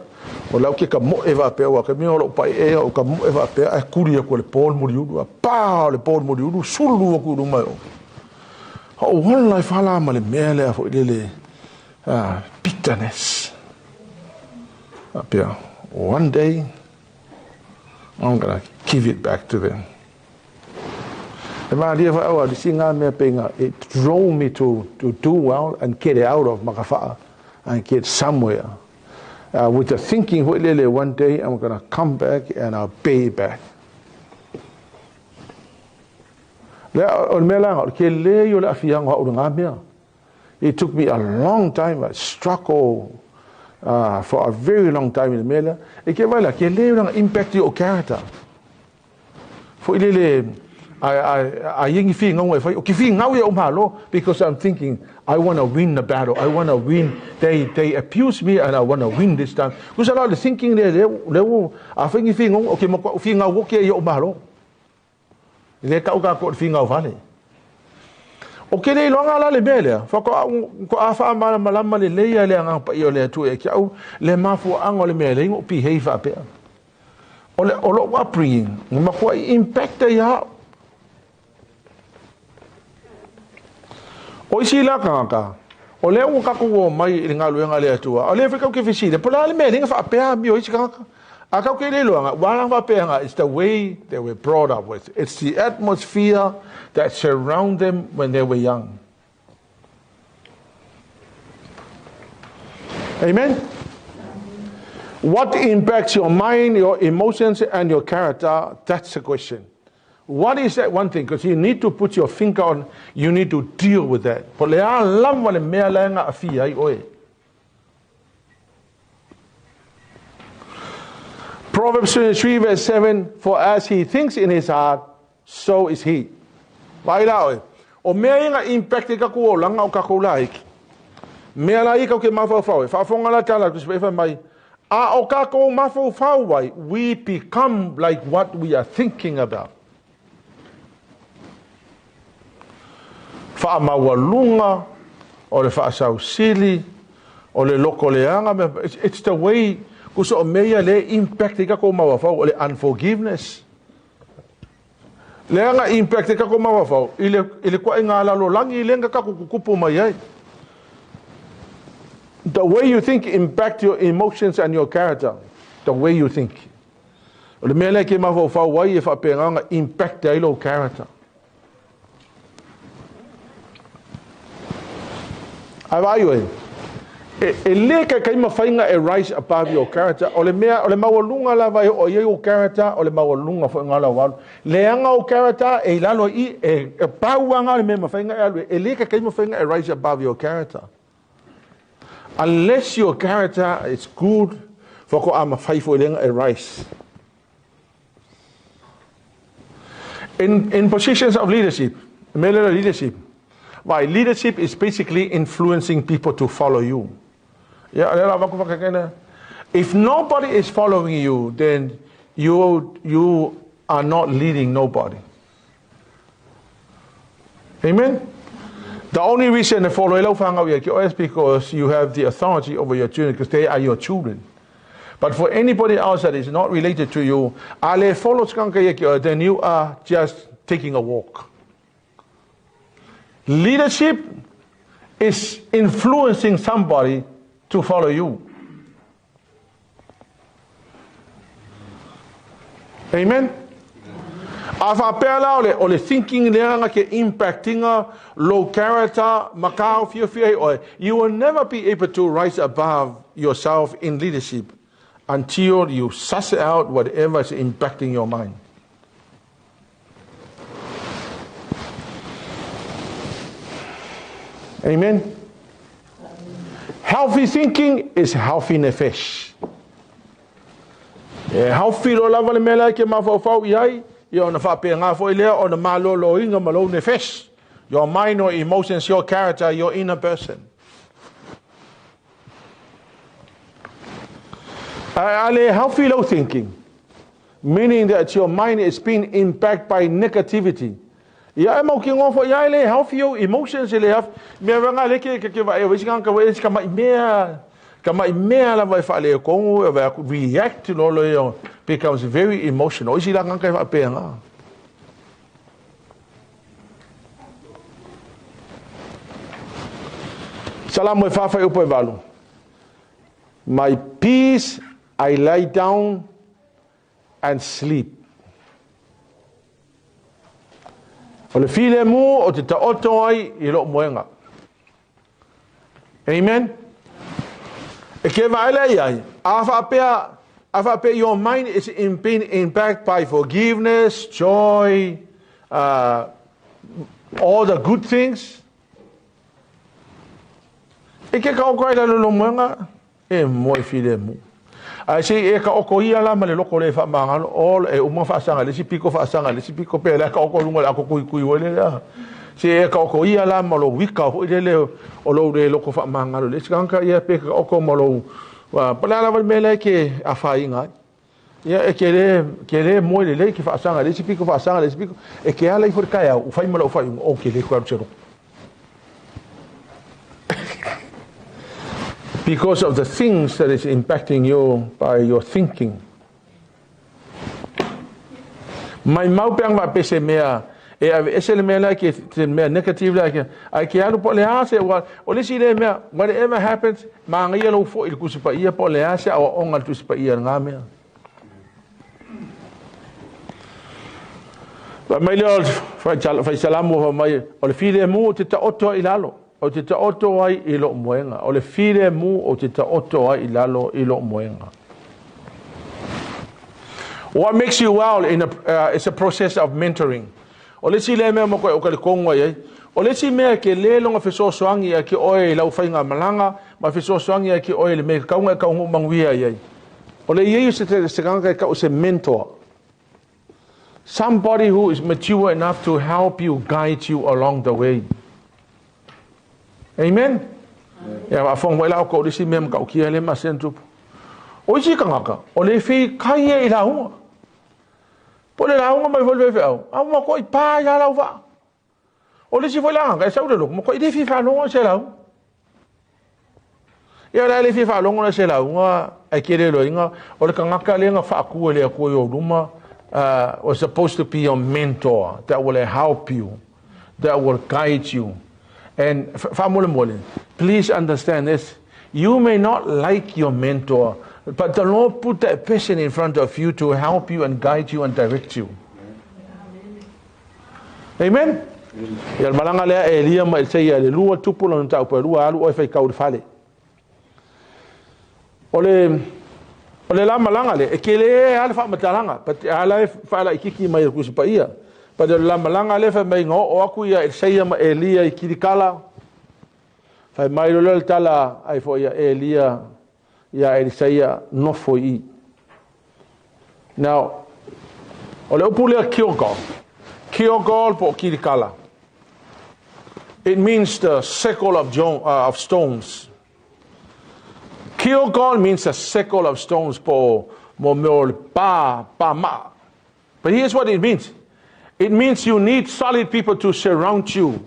o lau ke ka moe faapea, ua ka mea o lou pai e, o ka moe faapea, ae kuli aku e le po le muliulu, a pa o le po le muliulu, sulu aku i luma e o. O ola e whala ma le mea lea foi lele, bitterness. Faapea, one day, I'm gonna give it back to them. E malie foi au a lisi ngā mea pe ngā, it drove me to do well and get out of Makafa'a and get somewhere. With the thinking foi lele, one day I'm gonna come back and I'll pay back. Lea, o le mea la, o le kele o le afianga o au le ngā mea. It took me a long time, I struggle for a very long time i le mea lea. E ke vai la, ke le langa impact i o character. Foi lele, a yengi fi ngau e whai, o ki fi ngau e o malo, because I'm thinking, I want to win the battle, I want to win, they abuse me and I want to win this time. Kusa la le thinking le, le, le, a whai ngi fi ngau, o ke mokwa, fi ngau o ke i o malo. E le tau tātou o le fīngau whale. O ke lei loanga la le mea lea, ko a wha malamalama le leia le anga pa i o le atu e ki au, le mafuaanga o le mea lei ngo pi hei whaapea. O le o lou upbringing, nga makua i impact e ia au. O isi la kangaka, o lea ua tatou o mai i le galuega a le Atua, o lea foi tatou te fesili, po o le a le mea e le na faapea amio ai isi tagata? A tatou te le iloaga, ua ala faapea, it's the way they were brought up with. It's the atmosphere that surround them when they were young. Amen? What impacts your mind, your emotions, and your character? That's the question. What is that one thing? Because you need to put your finger on, you need to deal with that. Po le a lava le mea la nga afi ai oe. Proverbs 23 verse 7, for as he thinks in his heart, so is he. Vai la oe. O mea inga impact i kaku o langa o kakou la iki. Mea la i kau ke mawhauwhau e. Whaafonga la tala kusi mai. A o kakou mawhauwhau ai, we become like what we are thinking about. Whaamaualunga, o le whaasausili, o le loko leanga. It's the way, kuso o mea le impact i kakou mawhauwhau, o le unforgiveness. Le anga impact i kakou mawhauwhau, i le kwa inga lalo langi, i lenga kakou kukupu mai ai. The way you think impact your emotions and your character. The way you think. O le mea lea ke mawhauwhau ai e whaapenganga impact ai lo character. Ai vai oe. E le kai kai mawhainga e rise above your character. O le mea, o le maualunga la vai o ia o character, o le maualunga fo ngala walu. Le anga o character e lalo i, e pauanga le mea mawhainga e alu. E le kai kai mawhainga e rise above your character. Unless your character is good, foko ama faifo i lenga e rise. In positions of leadership, leadership, why leadership is basically influencing people to follow you. Yeah, if nobody is following you, then you are not leading nobody. Amen? The only reason they follow is because you have the authority over your children, because they are your children. But for anybody else that is not related to you, ale follow then you are just taking a walk. Leadership is influencing somebody to follow you. Amen? A whapea la o le thinking leanga ke impactinga low character, makao fia fia oe. You will never be able to rise above yourself in leadership until you suss out whatever is impacting your mind. Amen? Healthy thinking is healthy nefesh. E healthy lo lava le mea ke mawhauwhau i ai, ia ona whape ngā fo i lea, ona malolo inga malo nefesh. Your mind, your emotions, your character, your inner person. Ale healthy low thinking, meaning that your mind is being impacted by negativity. Ia e mau ki ngō fo ia le healthy emotions le healthy. Mea wanga le ke ke va e wisi ka we ka mai mea ka mai mea la vai fa le kongo e va react lo lo yo becomes very emotional. Isi la ka fa pe nga. Salamu e whawhai upo e valu. My peace I lie down and sleep. O le file mu o te taoto ai i lo moenga. Amen. E ke vaele ai ai. A whaapea your mind is being impacted by forgiveness, joy, all the good things. E ke ka oko ai la lo moenga e moe file mu. Ai se e ka oko ia la ma le loko le fa mangalo all e uma fa sanga le si piko fa sanga le si piko pe la ka oko lunga la ko kui kui wele la. Se e ka oko ia la ma lo wika ho ile le o lo le loko fa mangalo le skanka ia pe ka oko ma lo wa pala la me le ke a fa inga. Ia e ke le moe le le ke fa sanga le si piko fa sanga le si piko e ke ala i for kai au fai ma lo fa o ke le kwa tsero. Because of the things that is impacting you by your thinking. Mai mau peang wa pese mea, e ave ese le mea la ke te mea negative la ke, ai ke alu po le ase, wa, o le si le mea, whatever happens, ma ngai lo fo il kusipa ia po le ase, o onga tusipa ia ngā mea. Wa mai le o, fai salamu wa mai, o le file mu te ta oto i lalo. Ou te taoto ai i lou moega, o le filemu ou te taoto ai i lalo i lou moega. What makes you well in a, it's a process of mentoring. O le isi lea mea mo koe o ka le kongo ai ai. O le isi mea ke le longa fesoasoani ia ke oe i lau faiga malaga ma fesoasoani ia ke oe i le mea kaunga e kaunuu manuia ai ai. O le iei o se, se tagata e kau se mentor. Somebody who is mature enough to help you, guide you along the way. Amen. Ia faafofoga mai la outou i le isi mea matautia lea e masani ona tupu. O isi tagata, o le feikai e i lauga. Po o le lauga mai foi le faifeau, a ua matuai pa ai lava lau vaa. O le isi foi la tagata, e sau i le lotu, matuai le fia faalogo i se lauga. Ia o le a le fia faalogo la i se lauga, ae ke le iloaina, o le tagata lea na faatu e le Atua i ou luma, was supposed to be your mentor that will help you, that will guide you. And faamolemole, please understand this, you may not like your mentor, but the Lord put that person in front of you to help you and guide you and direct you. Amen. Ia le malaga lea e Elia ma Elisaia le lua tupu lona mataupu e lua alu oe faitau i le fale. O le o le la malaga le e tele lava le faamatalaga but a la e faalaititi mai e le Tusi Paia. But o le la malaga lea fai mai na oo atu ia Elisaia ma Elia i Kilikala. Fai mai loa le tala ai foi ia Elia ia Elisaia nofo i i. Now, o le upu lea Kilgal, Kilgal po o Kilikala, it means the circle of, jo of stones. Kilgal means a circle of stones po o mo mea o le pa, pa maa. But here's what it means. It means you need solid people to surround you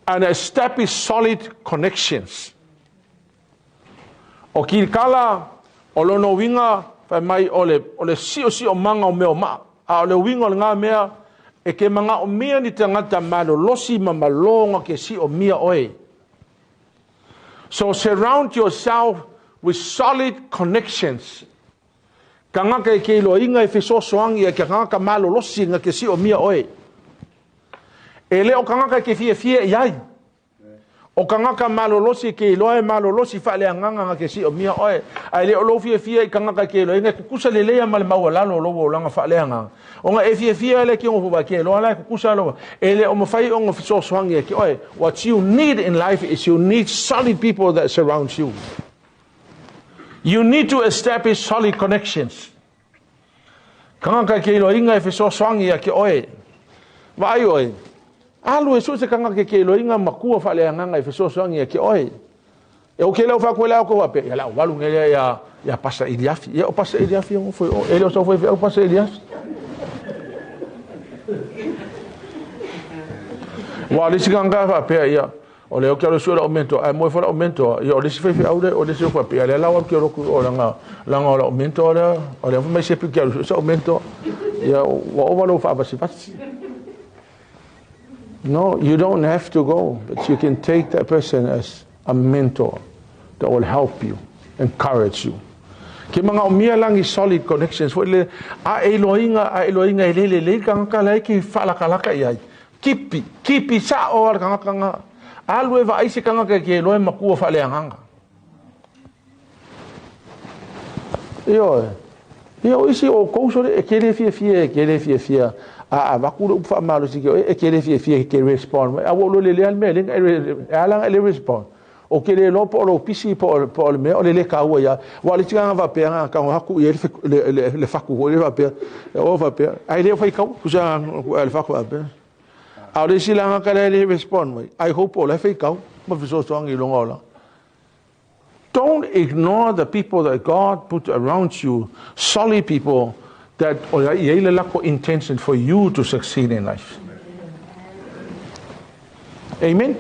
and establish solid connections. O Kilikala, o lona uiga, fai mai o le, o le siosiomaga o mea o maa. A o le uiga o lena mea, e ke manaomia ni tagata malolosi ma maloga ke siomia oe. So surround yourself with solid connections. Tagata e ke iloaina e fesoasoani ia ke tagata malolosi na ke siomia oe. E le o tagata e ke fiafia i ai. O tagata malolosi e ke iloa e malolosi faaleagaga na ke siomia oe. Ae le o lou fiafia i tagata e ke iloaina e kukusa leleia ma le maualalo o lou olaga faaleagaga. Ona e fiafia le ke ofu ke iloa la e kukusa loa. E le o mawhai ona fesoasoani e ke oe. What you need in life is you need solid people that surround you. You need to establish solid connections. Tagata ke iloaina e fesoasoani ia ke oe. Vaai oe, alu e sue se tagata ke iloaina matua faaleagaga e fesoasoani ia ke oe. E o ke lau whakoe lau ko wape, ia lau walu nge ia ia ia pasa Iliafi. Ia o pasa Iliafi o foi o ele o sau foi o pasa Iliafi. Wa le sika nga fa pe ia O le oke alo sue lau mentor, ae moe foi lau mentor, ia o le isi faifeau lea, o le isi faapea, lea la o alu ke aloku o langa, langa o lau mentor lea, o lea foi mai sepi ke alu sue sau mentor, ia ua ova lou faavasivasi. No, you don't have to go, but you can take that person as a mentor that will help you, encourage you. Ke manaomia la ni solid connections foi le, a e iloaina, a e iloaina e le lelei le tagata la e ke faalakalaka i ai. Kipi, kipi sao a le tagata na. Alu e vaai se tagata e ke iloa e matua faaleagaga. Ioe. Ia o isi o kou sole e ke le fiafia e ke le fiafia a avatu le upu faamalosi ke oe e ke le fiafia e ke respond mai. A ua ou iloa lelei lava le mea e le e ala ona e le respond. O ke le iloa po o lou pisi po o, po o le mea o le le kaua ia. Ua o le isi agaga faapea na tago atu i ai le, le, le, le faku foi le faapea. E o faapea. Ai le o faitau. Kusa le faku faapea. A o le isi la tagata lea e le respond mai. I hope o la e faitau ma fesoasoani i lona olaga. Don't ignore the people that God put around you, solid people that o i ai le lako intention for you to succeed in life. Amen.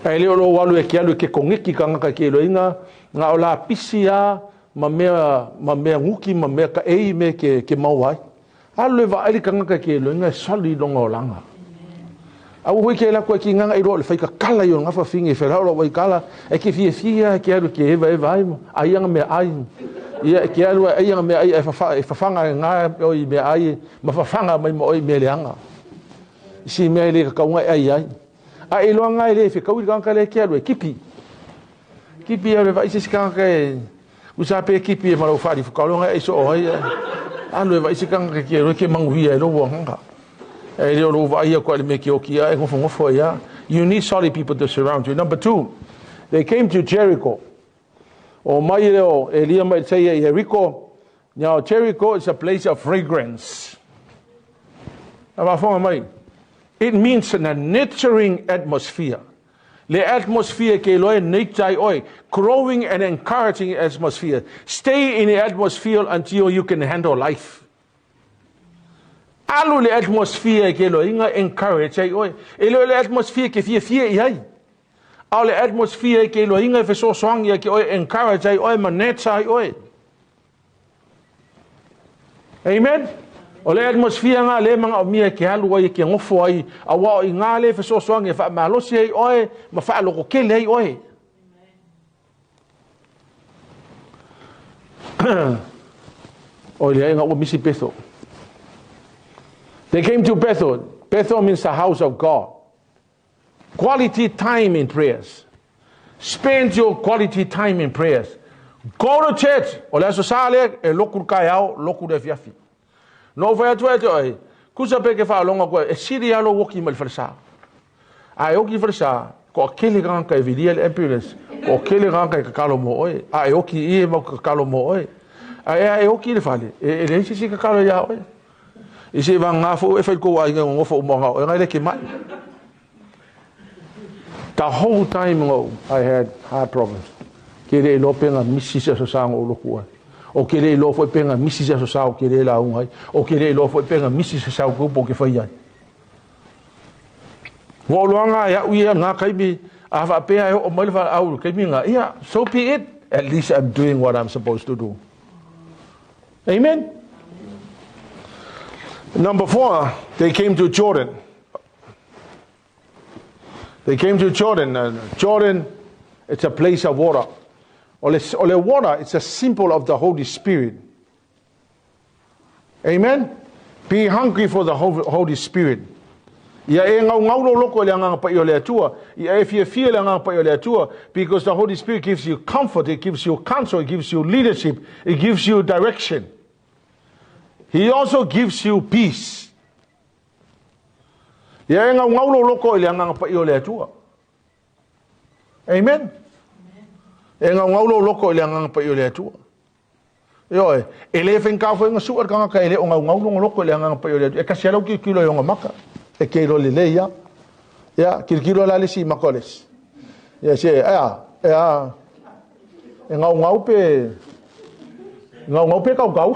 Ae le o lou alu e ke alu e ke koneki kangaka ke iloiga, na o la pisi a ma mea, ma mea nguki ma mea ka ei me ke, ke mau ai. Alu e vaai le tagata ke iloiga e sali i lona olaga. Aua foi ke lako e ki nganga i roa o le whaikakala i o ngafa finge i wherao lau waikala, e ke fiafia e ke alu ke eva eva ai, ai anga mea ai. Ia e ke alu ai anga mea ai e whawha, e whawhanga e ngā o i mea ai, ma whawhanga mai ma o i mea leanga. I si mea i le kakaunga e ai ai. A e iloa e le fekaui le tagata lea e te alu e kipi. Kipi alu e vaai se isi tagata e usa pe kipi e ma lou faalifuka e soo ai. Alu e vaai se tagata ke iloa e ke manuia e lou agaga. E le o lou vaai aku le mea ke oki ai gofogofo ai a. You need solid people to surround you. Number two, they came to Jericho. O mai le o Elia ma Elisaia i Jericho. Now Jericho is a place of fragrance. A mai. It means a nurturing atmosphere. Le atmosphere ke loe nature oi, growing and encouraging atmosphere. Stay in the atmosphere until you can handle life. Alu le atmosphere ke loe inga encourage ai oi. E le atmosphere ke fia fia i ai. A o le atmosphere ke loe inga fesoasoani ia ke oi encourage ai oi ma nurture ai oi. Amen. O le atmosphere nga le manga o mia ke alu ai ke ngofo ai a wa o i ngā le fesoasoani e faamalosi ai oe ma faaloko kele ai oe. O le nga ua misi Bethel. They came to Bethel. Bethel means the house of God. Quality time in prayers. Spend your quality time in prayers. Go to church. O le aso sa le e loku kai ao, loku le fiafi. No fai atu e te oi. Kusa pe ke whaalonga koe, e siri alo woki ma le whalesa. A e oki whalesa, ko a kele ganga e vilia le ambulance, ko a kele ganga e kakalo mo oe, a e oki i e mau kakalo mo oe. A e a e oki le whale, e le isi si kakalo ia oe. I se wa ngā fo e whai kou ai ngā ngofo umonga oe, ngai le ke mai. The whole time ngo, I had heart problems. Ke le ilo penga misi se aso sa ngo loku ai. O ke le ilo foi penga misi se aso sa o ke le la ungai. O ke le ilo foi penga misi se sa o ke upo ke whai ai. Wa oloanga ia ui ngā kaimi a wha pea e o mai le wha au kaimi ngā. Ia, so be it. At least I'm doing what I'm supposed to do. Amen. Number four, they came to Jordan. They came to Jordan. Jordan, it's a place of water. O le water, it's a symbol of the Holy Spirit. Amen? Be hungry for the Holy Spirit. Ia e ngau ngau lo loko le anganga pa i o le atua. Ia e fia fia le anganga pa i o le atua. Because the Holy Spirit gives you comfort, it gives you counsel, it gives you leadership, it gives you direction. He also gives you peace. Ia e ngau ngau lo loko i le anganga pa i o le atua. Amen? E ngau ngau lo loko i le anganga pa i o le atua. Io e, e le whenka fo inga sua kanga ka ele o ngau ngau longo loko i le anganga pa i o le atua. E kasi alau ki kilo i onga maka. E ke ilo le le ia. Ia, kilo kilo la lesi maka lesi. Ia se, ea, ea, e ngau ngau pe, ngau ngau pe kau kau.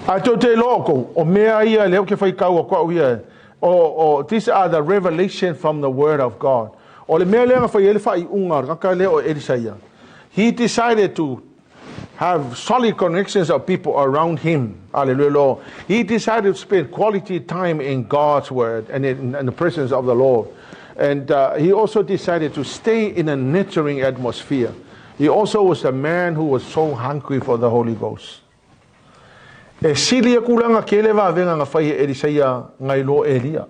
A tau te loko, o mea ia leo ke whai kau o kwa ia, o, these are the revelation from the word of God. O le mea lea whai ele whai unga, ngaka leo o Elisaia. He decided to have solid connections of people around him. Hallelujah, Lord. He decided to spend quality time in God's word and in the presence of the Lord. And he also decided to stay in a nurturing atmosphere. He also was a man who was so hungry for the Holy Ghost. E sili e kulanga ke le wawenga nga whai e Elisaia ngai lo Elia.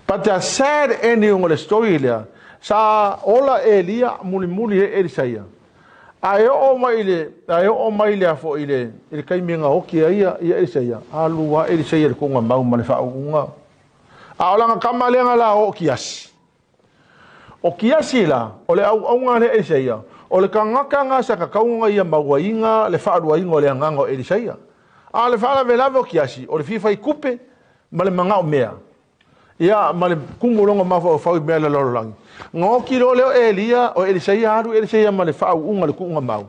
But the sad ending of the story lea, sa ola Elia muli muli e Elisaia. A e o mai le, a e o mai le afo i le, i le kaimenga oki a ia, ia Elisaia. Alu a Elisaia le konga mau ma le whaunga. A olanga kama lenga la o kiasi. O kiasi la, o le au aunga le Elisaia, o le kangaka ngā sa kakaunga ia mauainga le whaaluainga o le anganga o Elisaia. A le whaala velave o kiasi, o le fifa i kupe, ma le manga o mea. Ia, ma le kumulonga mawha o whau mea le lololangi. Ngā ki ro leo Elia, o Elisaia, aru Elisaia ma le whaauunga le kuunga mau.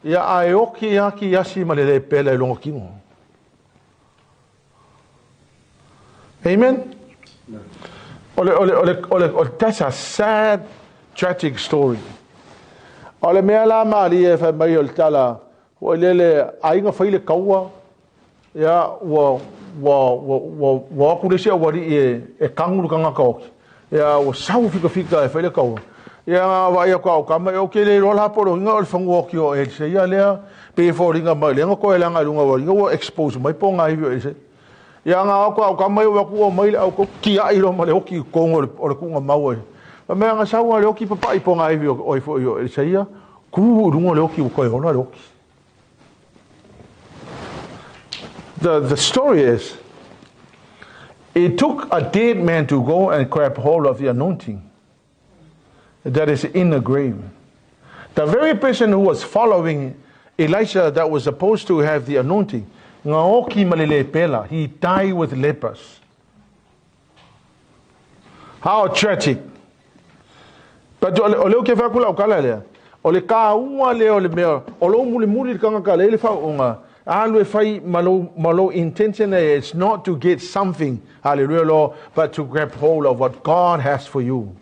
Ia, a e oki a ki asi ma le le pela i longo kingo. Amen? Ole, ole, ole, ole, ole, that's a sad, tragic story. O le mea la maali e whai mai o le tala, o lele, ainga whai le kaua, ia, ua, ua, ua, ua, ua aku lesi a wari e, e kanguru kanga ka oki. Ia, ua sau fika fika e whai le kaua. Ia nga vaai atu a o tama, ia ou te le iloa la po o le uiga o le fanua oki o Elisa ia lea, pei e foliga mai lea na toe laga i luga ua iga ua expose mai po o ngā ivi o Elisa. Ia nga o atu a o tama ia ua atu ua omai le au tou tiai loa ma le oti i totonu o le, o le tuuga mau ai. Fai mai ana sau lava le oti papai po o ngā ivi o, o, o Elisa ia, tu i luga o le oti ua toe ola le oti. The story is, it took a dead man to go and grab hold of the anointing that is in the grave. The very person who was following Elisha that was supposed to have the anointing, ngaoki malele he died with lepers. How tragic. But o le o ke whakula o kala lea, o le kāua lea o le mea, o lou mulimuli le tangata le le whaonga, alu e fai ma lou intention e, it's not to get something, hallelujah Lord, but to grab hold of what God has for you.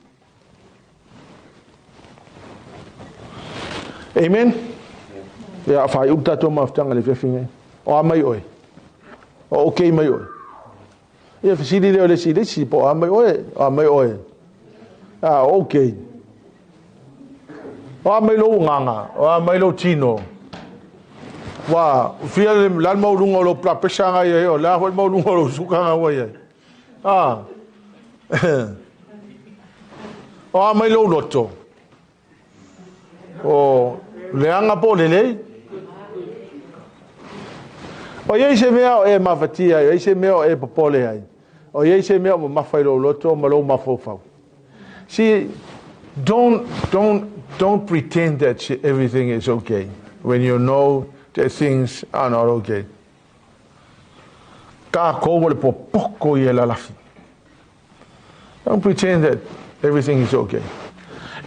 Amen. Ia whai u tātou mawhitanga le whiawhinga. O a mai oe. O okay mai oe. Ia fesili lea o le isi le isi, po o a mai oe, o a mai oe. Ah, okay. O a mai lou agaga, o a mai lou tino. Ua fia le la le maualuga o lou blood pressure nga i ai, o le a foi le maualuga o lou suka nga ua i ai. Ah. O a mai lou loto. O leaga po o lelei. O iai se mea o e mafatia ai, o iai se mea o e popole ai, o iai se mea o mamafa i lou loto ma lou mafaufau. See, don't, don't, don't pretend that everything is okay when you know that things are not okay. Kākou o le popoko i e lalafi. Don't pretend that everything is okay.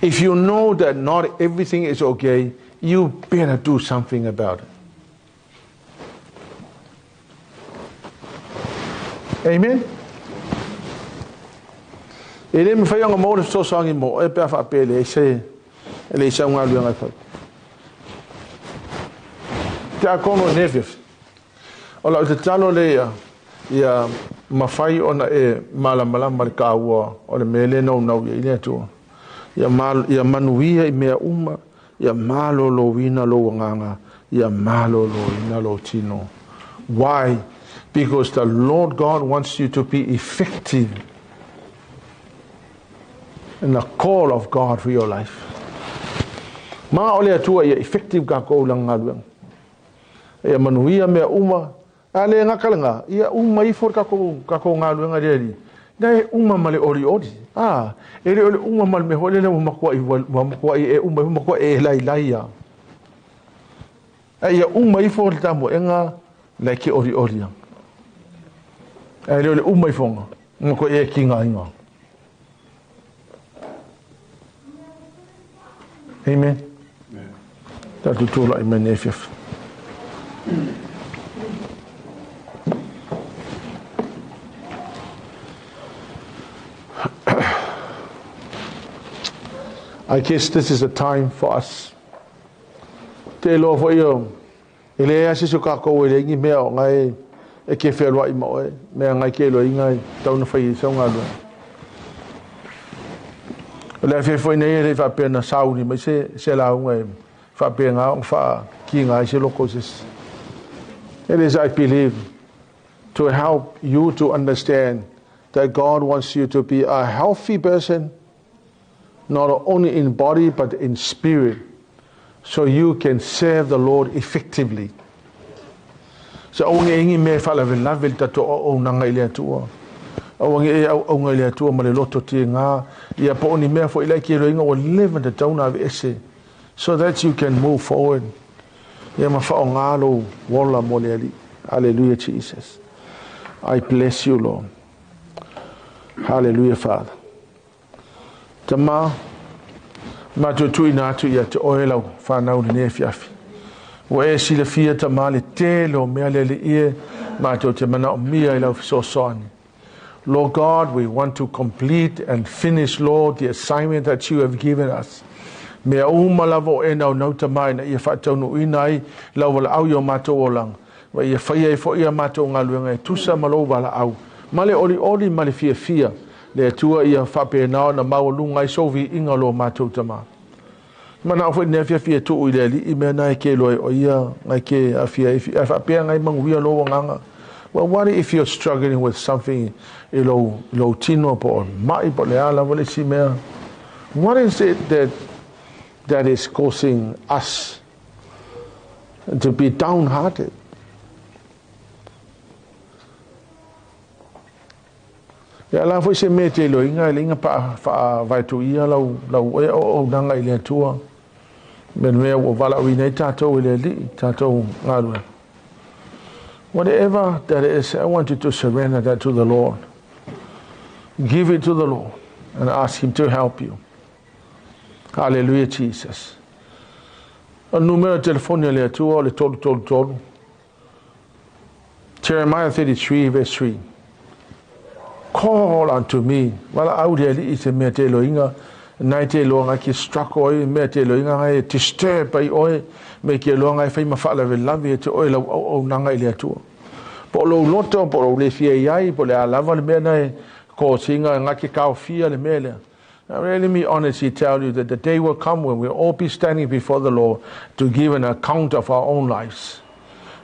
If you know that not everything is okay, you better do something about it. Amen. E le mawhai anga mō le fesoasoani mō e pea whaapea le se e le isa ngā luanga e whai. Te akono nefef. O lau tatalo lea ia mafai ona e malamalama le kāua o le mea lea naunau i ai le Atua. Ia, ma, ia manuia i mea uma, ia malōlōina lou agaga, ia malōlōina lou tino. Why? Because the Lord God wants you to be effective in the call of God for your life. Ma o le Atua ia effective kākou i lana galuega. Ia manuia mea uma, a le gata lena, ia uma ifo le tatou, tatou galuega i le Alii, na e uma ma le olioli. A, e le o le uma ma le mea foi lele ua matuai, ua matuai e uma ifo, matuai e lailai lava. A ia uma ifo le tamoega la e ke olioli ana. Ae le o le uma ifoga, matuai e tigaina. Amen. Tatou tulai mai nei afiafi. I guess this is a time for us. Te iloa foi o e leai lava se isi o kākou e leai ni mea o ngai e ke fealuai ma oe, mea ngai ke iloa inga e tau na fai ai sau galuega. O le afiafi foi nei e le i faapea na sauni mai se, se lauga e faapena ona faakiga ai se loko i se isi. It is, I believe, to help you to understand that God wants you to be a healthy person, not only in body but in spirit, so you can serve the Lord effectively. So aua ne i ni mea e faalavelave i le tatou auaunaga i le Atua. Aua ne i e auauna i le Atua ma le loto tiga, ia po o ni mea foi la e iloaina ua leva ona tatau ona aveese, so that you can move forward. Ia ma faaaoga lou ola mo le Alii. Hallelujah Jesus. I bless you Lord. Hallelujah Father. Tama, matou tuuina atu ia te oe lau whanau lenei afiafi. Ua e silafia Tama le tele o mea le Alii e, matou te manaomia i lau fesoasoani. Lord God, we want to complete and finish, Lord, the assignment that you have given us. Mea uma lava o e naunau Tama ina ia faataunuuina ai lau valaau i o matou olaga. Ma ia faia ai foi a matou galuega e tusa ma lou valaau, ma le olioli ma le fiafia. Le Atua ia faapena ona maualuga ai sou viiga o lo matou Tama. Manao foi lenei afiafi e tuu i le Alii mea na e ke iloa ai o ia ngai ke aafia ai ae faapea ngai manuia lou agaga. Well, what if you're struggling with something i lou, lou tino po o mai po o le a lava le isi mea? What is it that, that is causing us to be downhearted? Ia la foi se mea e te iloiga e le inga pa faavaetuia lau lau oe auaunaga i le Atua. Me le mea ua valaauina ai tatou e le Alii, tatou galuega. Whatever that is, I want you to surrender that to the Lord. Give it to the Lord and ask Him to help you. Hallelujah, Jesus. O le numera telefoni a le Atua o le 333. Jeremiah 33 verse 3. Call unto me. Valaau le Alii i se mea te iloiga, nai te iloa ngai ke struggle ai, mea te iloiga ngai e disturb ai oe, me ke iloa ngai fai ma faalavelave ia te oe lau auaunaga i le Atua. Po o lou loto, po o lou le fia i ai, po o le a lava le mea na e kosiga ngai ke kaofia le mea lea. Now, let me honestly tell you that the day will come when we'll all be standing before the Lord to give an account of our own lives.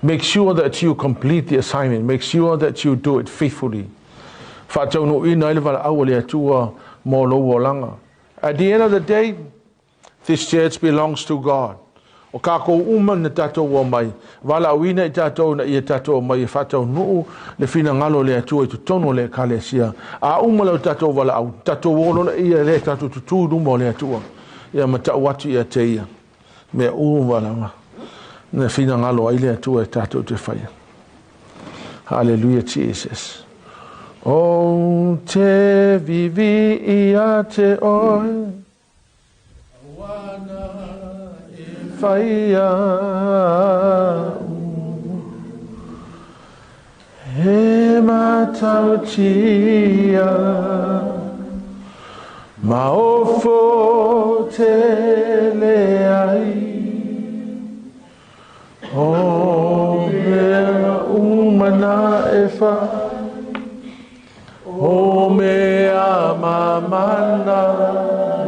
Make sure that you complete the assignment. Make sure that you do it faithfully. Faataunuuina ai le valaau a le Atua mo lou olaga. At the end of the day, this church belongs to God. O kākou uma na tātou omai, valaauina i tātou ina ia tātou omai e faataunuu le finagalo o le Atua i totonu o le Ekalesia. A uma lau tātou valaau, tātou o loa ia lea tātou tutū i luma o le Atua, ia ma tau atu ia te ia mea uma lava na finagalo ai le Atua e tātou te whaia. Hallelujah, Jesus. O te vivi ia te oe. Auana e whai au. He matautia maofo tele ai. O mea uma na e whai. O mea mamana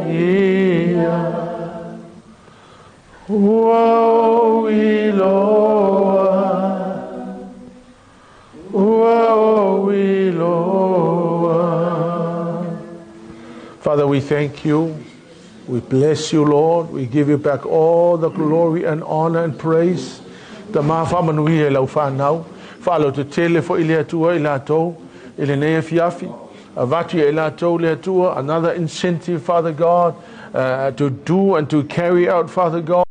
ia. Ua ou iloa, ua ou iloa. Father, we thank you. We bless you, Lord. We give you back all the glory and honor and praise. Tama faamanuia i lau fanau. Faalotetele foi le Atua i latou i lenei afiafi. Avatu ia i latou le Atua another incentive, Father God, to do and to carry out, Father God.